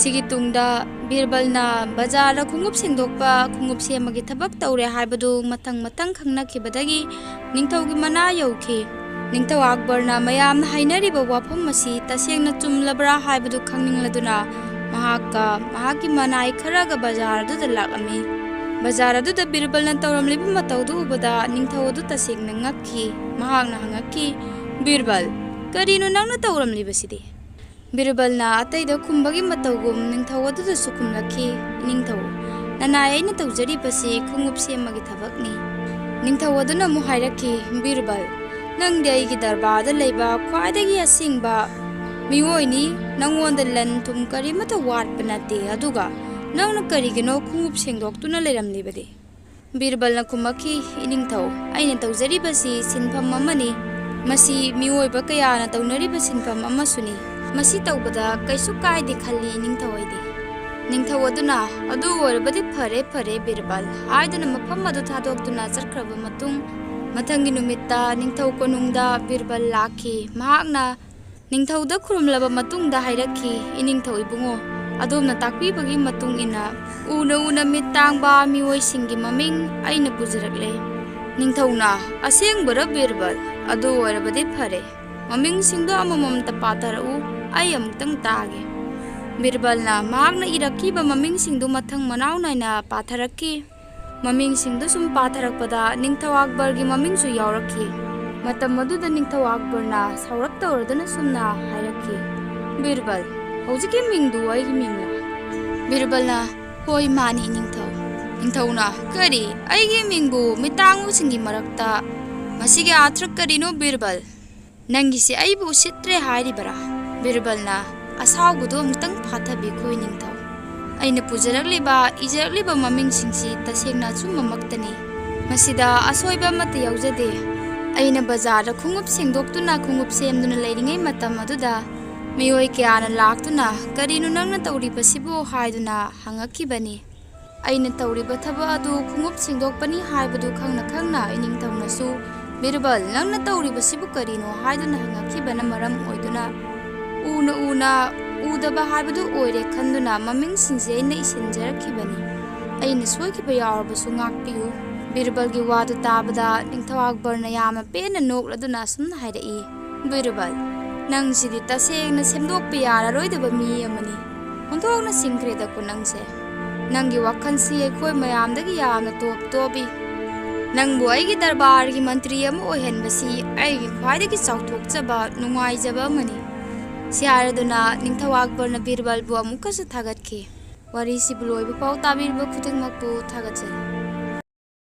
ꯁꯤꯒꯤ ꯇꯨꯡꯗ ꯕꯤꯔꯕꯜꯅ ꯕꯖꯥꯔꯗ ꯈꯣꯡꯎꯞ ꯁꯦꯡꯗꯣꯛꯄ, ꯈꯣꯡꯎꯞ ꯁꯦꯝꯕꯒꯤ ꯊꯕꯛ ꯇꯧꯔꯦ ꯍꯥꯏꯕꯗꯨ ꯃꯊꯪ ꯃꯊꯪ ꯈꯪꯅꯈꯤꯕꯗꯒꯤ ꯅꯤꯡꯊꯧꯒꯤ ꯃꯅꯥ ꯌꯧꯈꯤ꯫ ꯅꯤꯡꯊꯧ ꯑꯛꯕꯔꯅ ꯃꯌꯥꯝꯅ ꯍꯥꯏꯅꯔꯤꯕ ꯋꯥꯐꯝ ꯑꯁꯤ ꯇꯁꯦꯡꯅ ꯆꯨꯝꯂꯕ꯭ꯔꯥ ꯍꯥꯏꯕꯗꯨ ꯈꯪꯅꯤꯡꯂꯗꯨꯅ ꯃꯍꯥꯛꯀ ꯃꯍꯥꯛꯀꯤ ꯃꯅꯥꯏ ꯈꯔꯒ ꯕꯖꯥꯔ ꯑꯗꯨꯗ ꯂꯥꯛꯂꯝꯃꯤ꯫ ꯕꯖꯥꯔ ꯑꯗꯨꯗ ꯕꯤꯔꯕꯜꯅ ꯇꯧꯔꯝꯂꯤꯕ ꯃꯇꯧꯗꯨ ꯎꯕꯗ ꯅꯤꯡꯊꯧ ꯑꯗꯨ ꯇꯁꯦꯡꯅ ꯉꯛꯈꯤ꯫ ꯃꯍꯥꯛꯅ ꯍꯪꯉꯛꯈꯤ, "ꯕꯤꯔꯕꯜ, ꯀꯔꯤꯅꯣ ꯅꯪꯅ ꯇꯧꯔꯝꯂꯤꯕꯁꯤꯗꯤ?" ꯕꯤꯔꯕꯜꯅ ꯑꯇꯩꯗ ꯈꯨꯝꯕꯒꯤ ꯃꯇꯧꯒꯨꯝ ꯅꯤꯡꯊꯧ ꯑꯗꯨꯗꯁꯨ ꯈꯨꯝꯂꯛꯈꯤ, "ꯏꯅꯤꯡꯊꯧ, ꯅꯅꯥꯏ ꯑꯩꯅ ꯇꯧꯖꯔꯤꯕꯁꯤ ꯈꯣꯡꯎꯞ ꯁꯦꯝꯕꯒꯤ ꯊꯕꯛꯅꯤ꯫" ꯅꯤꯡꯊꯧ ꯑꯗꯨꯅ ꯑꯃꯨꯛ ꯍꯥꯏꯔꯛꯈꯤ, "ꯕꯤꯔꯕꯜ, ꯅꯪꯗꯤ ꯑꯩꯒꯤ ꯗꯔꯕꯥꯔꯗ ꯂꯩꯕ ꯈ꯭ꯋꯥꯏꯗꯒꯤ ꯑꯁꯦꯡꯕ ꯃꯤꯑꯣꯏꯅꯤ, ꯅꯪꯉꯣꯟꯗ ꯂꯟ ꯊꯨꯝ ꯀꯔꯤꯃꯠꯇ ꯋꯥꯠꯄ ꯅꯠꯇꯦ, ꯑꯗꯨꯒ ꯅꯪꯅ ꯀꯔꯤꯒꯤꯅꯣ ꯈꯣꯡꯎꯞ ꯁꯦꯡꯗꯣꯛꯇꯨꯅ ꯂꯩꯔꯝꯂꯤꯕꯗꯤ? ꯕꯤꯔꯕꯜꯅ ꯈꯨꯝꯃꯛꯈꯤ, "ꯏꯅꯤꯡꯊꯧ, ꯑꯩꯅ ꯇꯧꯖꯔꯤꯕꯁꯤ ꯁꯤꯟꯐꯝ ꯑꯃꯅꯤ꯫ ꯃꯁꯤ ꯃꯤꯑꯣꯏꯕ ꯀꯌꯥꯅ ꯇꯧꯅꯔꯤꯕ ꯁꯤꯟꯐꯝ ꯑꯃꯁꯨꯅꯤ꯫ ꯃꯁꯤ ꯇꯧꯕꯗ ꯀꯩꯁꯨ ꯀꯥꯏꯗꯦ ꯈꯜꯂꯤ ꯏꯅꯤꯡꯊꯧ ꯑꯩꯗꯤ꯫" ꯅꯤꯡꯊꯧ ꯑꯗꯨꯅ, "ꯑꯗꯨ ꯑꯣꯏꯔꯕꯗꯤ ꯐꯔꯦ, ꯐꯔꯦ ꯕꯤꯔꯕꯜ" ꯍꯥꯏꯗꯨꯅ ꯃꯐꯝ ꯑꯗꯨ ꯊꯥꯗꯣꯛꯇꯨꯅ ꯆꯠꯈ꯭ꯔꯕ ꯃꯇꯨꯡ, ꯃꯊꯪꯒꯤ ꯅꯨꯃꯤꯠꯇ ꯅꯤꯡꯊꯧ ꯀꯣꯅꯨꯡꯗ ꯕꯤꯔꯕꯜ ꯂꯥꯛꯈꯤ꯫ ꯃꯍꯥꯛꯅ ꯅꯤꯡꯊꯧꯗ ꯈꯨꯔꯨꯝꯂꯕ ꯃꯇꯨꯡꯗ ꯍꯥꯏꯔꯛꯈꯤ, "ꯏꯅꯤꯡꯊꯧ ꯏꯕꯨꯡꯉꯣ, ꯑꯗꯣꯝꯅ ꯇꯥꯛꯄꯤꯕꯒꯤ ꯃꯇꯨꯡ ꯏꯟꯅ ꯎꯅ ꯎꯅ ꯃꯤꯠ ꯇꯥꯡꯕ ꯃꯤꯑꯣꯏꯁꯤꯡꯒꯤ ꯃꯃꯤꯡ ꯑꯩꯅ ꯄꯨꯖꯔꯛꯂꯦ꯫" ꯅꯤꯡꯊꯧꯅ, "ꯑꯁꯦꯡꯕꯔ ꯕꯤꯔꯕꯜ? ꯑꯗꯨ ꯑꯣꯏꯔꯕꯗꯤ ꯐꯔꯦ꯫ ꯃꯃꯤꯡꯁꯤꯡꯗꯣ ꯑꯃꯃꯝꯇ ꯄꯥꯊꯔꯛꯎ, ꯑꯩ ꯑꯃꯨꯛꯇꯪ ꯇꯥꯒꯦ꯫" ꯕꯤꯔꯕꯜꯅ ꯃꯍꯥꯛꯅ ꯏꯔꯛꯈꯤꯕ ꯃꯃꯤꯡꯁꯤꯡꯗꯨ ꯃꯊꯪ ꯃꯅꯥꯎ ꯅꯥꯏꯅ ꯄꯥꯊꯔꯛꯈꯤ꯫ ꯃꯃꯤꯡꯁꯤꯡꯗꯨ ꯁꯨꯝ ꯄꯥꯊꯔꯛꯄꯗ ꯅꯤꯡꯊꯧ ꯑꯛꯕꯔꯒꯤ ꯃꯃꯤꯡꯁꯨ ꯌꯥꯎꯔꯛꯈꯤ꯫ ꯃꯇꯝ ꯑꯗꯨꯗ ꯅꯤꯡꯊꯧ ꯑꯛꯕꯔꯅ ꯁꯥꯎꯔꯞ ꯇꯧꯔꯗꯨꯅ ꯁꯨꯝꯅ ꯍꯥꯏꯔꯛꯈꯤ, "ꯕꯤꯔꯕꯜ, ꯍꯧꯖꯤꯛꯀꯤ ꯃꯤꯡꯗꯨ ꯑꯩꯒꯤ ꯃꯤꯡꯂꯥ?" ꯕꯤꯔꯕꯜꯅ, "ꯍꯣꯏ, ꯃꯥꯅꯤ, ꯅꯤꯡꯊꯧ꯫" ꯅꯤꯡꯊꯧꯅ, "ꯀꯔꯤ? ꯑꯩꯒꯤ ꯃꯤꯡꯕꯨ ꯃꯤꯇꯥꯡꯕꯁꯤꯡꯒꯤ ꯃꯔꯛꯇ ꯃꯁꯤꯒꯤ ꯑꯥꯔꯊ ꯀꯔꯤꯅꯣ, ꯕꯤꯔꯕꯜ? ꯅꯪꯒꯤꯁꯦ ꯑꯩꯕꯨ ꯎꯁꯤꯠꯇ꯭ꯔꯦ ꯍꯥꯏꯔꯤꯕꯔꯥ?" ꯕꯤꯔꯕꯜꯅ, "ꯑꯁꯥꯎꯕꯗꯨ ꯑꯃꯨꯛꯇꯪ ꯐꯥꯊꯕꯤꯈꯣ, ꯅꯤꯡꯊꯧ꯫ ꯑꯩꯅ ꯄꯨꯖꯔꯛꯂꯤꯕ, ꯏꯖꯔꯛꯂꯤꯕ ꯃꯃꯤꯡꯁꯤꯡꯁꯤ ꯇꯁꯦꯡꯅ ꯑꯆꯨꯝꯕꯃꯛꯇꯅꯤ꯫ ꯃꯁꯤꯗ ꯑꯁꯣꯏꯕ ꯑꯃꯠꯇ ꯌꯥꯎꯖꯗꯦ꯫ ꯑꯩꯅ ꯕꯖꯥꯔꯗ ꯈꯣꯡꯎꯞ ꯁꯦꯡꯗꯣꯛꯇꯨꯅ ꯈꯣꯡꯎꯞ ꯁꯦꯝꯗꯨꯅ ꯂꯩꯔꯤꯉꯩ ꯃꯇꯝ ꯑꯗꯨꯗ ꯃꯤꯑꯣꯏ ꯀꯌꯥꯅ ꯂꯥꯛꯇꯨꯅ, 'ꯀꯔꯤꯅꯣ ꯅꯪꯅ ꯇꯧꯔꯤꯕꯁꯤꯕꯨ?' ꯍꯥꯏꯗꯨꯅ ꯍꯪꯉꯛꯈꯤꯕꯅꯤ꯫ ꯑꯩꯅ ꯇꯧꯔꯤꯕ ꯊꯕꯛ ꯑꯗꯨ ꯈꯣꯡꯎꯞ ꯁꯦꯡꯗꯣꯛꯄꯅꯤ ꯍꯥꯏꯕꯗꯨ ꯈꯪꯅ ꯈꯪꯅ ꯏꯅꯤꯡꯊꯧꯅꯁꯨ, 'ꯕꯤꯔꯕꯜ, ꯅꯪꯅ ꯇꯧꯔꯤꯕꯁꯤꯕꯨ ꯀꯔꯤꯅꯣ?' ꯍꯥꯏꯗꯨꯅ ꯍꯪꯉꯛꯈꯤꯕꯅ ꯃꯔꯝ ꯑꯣꯏꯗꯨꯅ, ꯎꯅ ꯎꯅ ꯎꯗꯕ ꯍꯥꯏꯕꯗꯨ ꯑꯣꯏꯔꯦ ꯈꯟꯗꯨꯅ ꯃꯃꯤꯡꯁꯤꯡꯁꯦ ꯑꯩꯅ ꯏꯁꯤꯟꯖꯔꯛꯈꯤꯕꯅꯤ꯫ ꯑꯩꯅ ꯁꯣꯏꯈꯤꯕ ꯌꯥꯎꯔꯕꯁꯨ ꯉꯥꯛꯄꯤꯌꯨ꯫ ꯕꯤꯔꯕꯜꯒꯤ ꯋꯥꯗꯨ ꯇꯥꯕꯗ ꯅꯤꯡꯊꯧ ꯑꯛꯕꯔꯅ ꯌꯥꯝꯅ ꯄꯦꯟꯅ ꯅꯣꯛꯂꯗꯨꯅ ꯑꯁꯨꯝꯅ ꯍꯥꯏꯔꯛꯏ, "ꯕꯤꯔꯕꯜ, ꯅꯪꯁꯤꯗꯤ ꯇꯁꯦꯡꯅ ꯁꯦꯝꯗꯣꯛꯄ ꯌꯥꯔꯔꯣꯏꯗꯕ ꯃꯤ ꯑꯃꯅꯤ꯫ ꯑꯣꯟꯊꯣꯛꯅ ꯁꯤꯡꯈ꯭ꯔꯦꯗꯀꯣ ꯅꯪꯁꯦ꯫ ꯅꯪꯒꯤ ꯋꯥꯈꯜꯁꯤ ꯑꯩꯈꯣꯏ ꯃꯌꯥꯝꯗꯒꯤ ꯌꯥꯝꯅ ꯇꯣꯞ ꯇꯣꯞꯄꯤ꯫ ꯅꯪꯕꯨ ꯑꯩꯒꯤ ꯗꯔꯕꯥꯔꯒꯤ ꯃꯟꯇ꯭ꯔꯤ ꯑꯃ ꯑꯣꯏꯍꯟꯕꯁꯤ ꯑꯩꯒꯤ ꯈ꯭ꯋꯥꯏꯗꯒꯤ ꯆꯥꯎꯊꯣꯛꯆꯕ, ꯅꯨꯡꯉꯥꯏꯖꯕ ꯑꯃꯅꯤ꯫" ꯁꯤ ꯍꯥꯏꯔꯗꯨꯅ ꯅꯤꯡꯊꯧ ꯑꯛꯕꯔꯅ ꯕꯤꯔꯕꯜꯕꯨ ꯑꯃꯨꯛꯀꯁꯨ ꯊꯥꯒꯠꯈꯤ꯫ ꯋꯥꯔꯤꯁꯤꯕꯨ ꯂꯣꯏꯕ ꯐꯥꯎ ꯇꯥꯕꯤꯔꯤꯕ ꯈꯨꯗꯤꯡꯃꯛꯄꯨ ꯊꯥꯒꯠꯆꯔꯤ꯫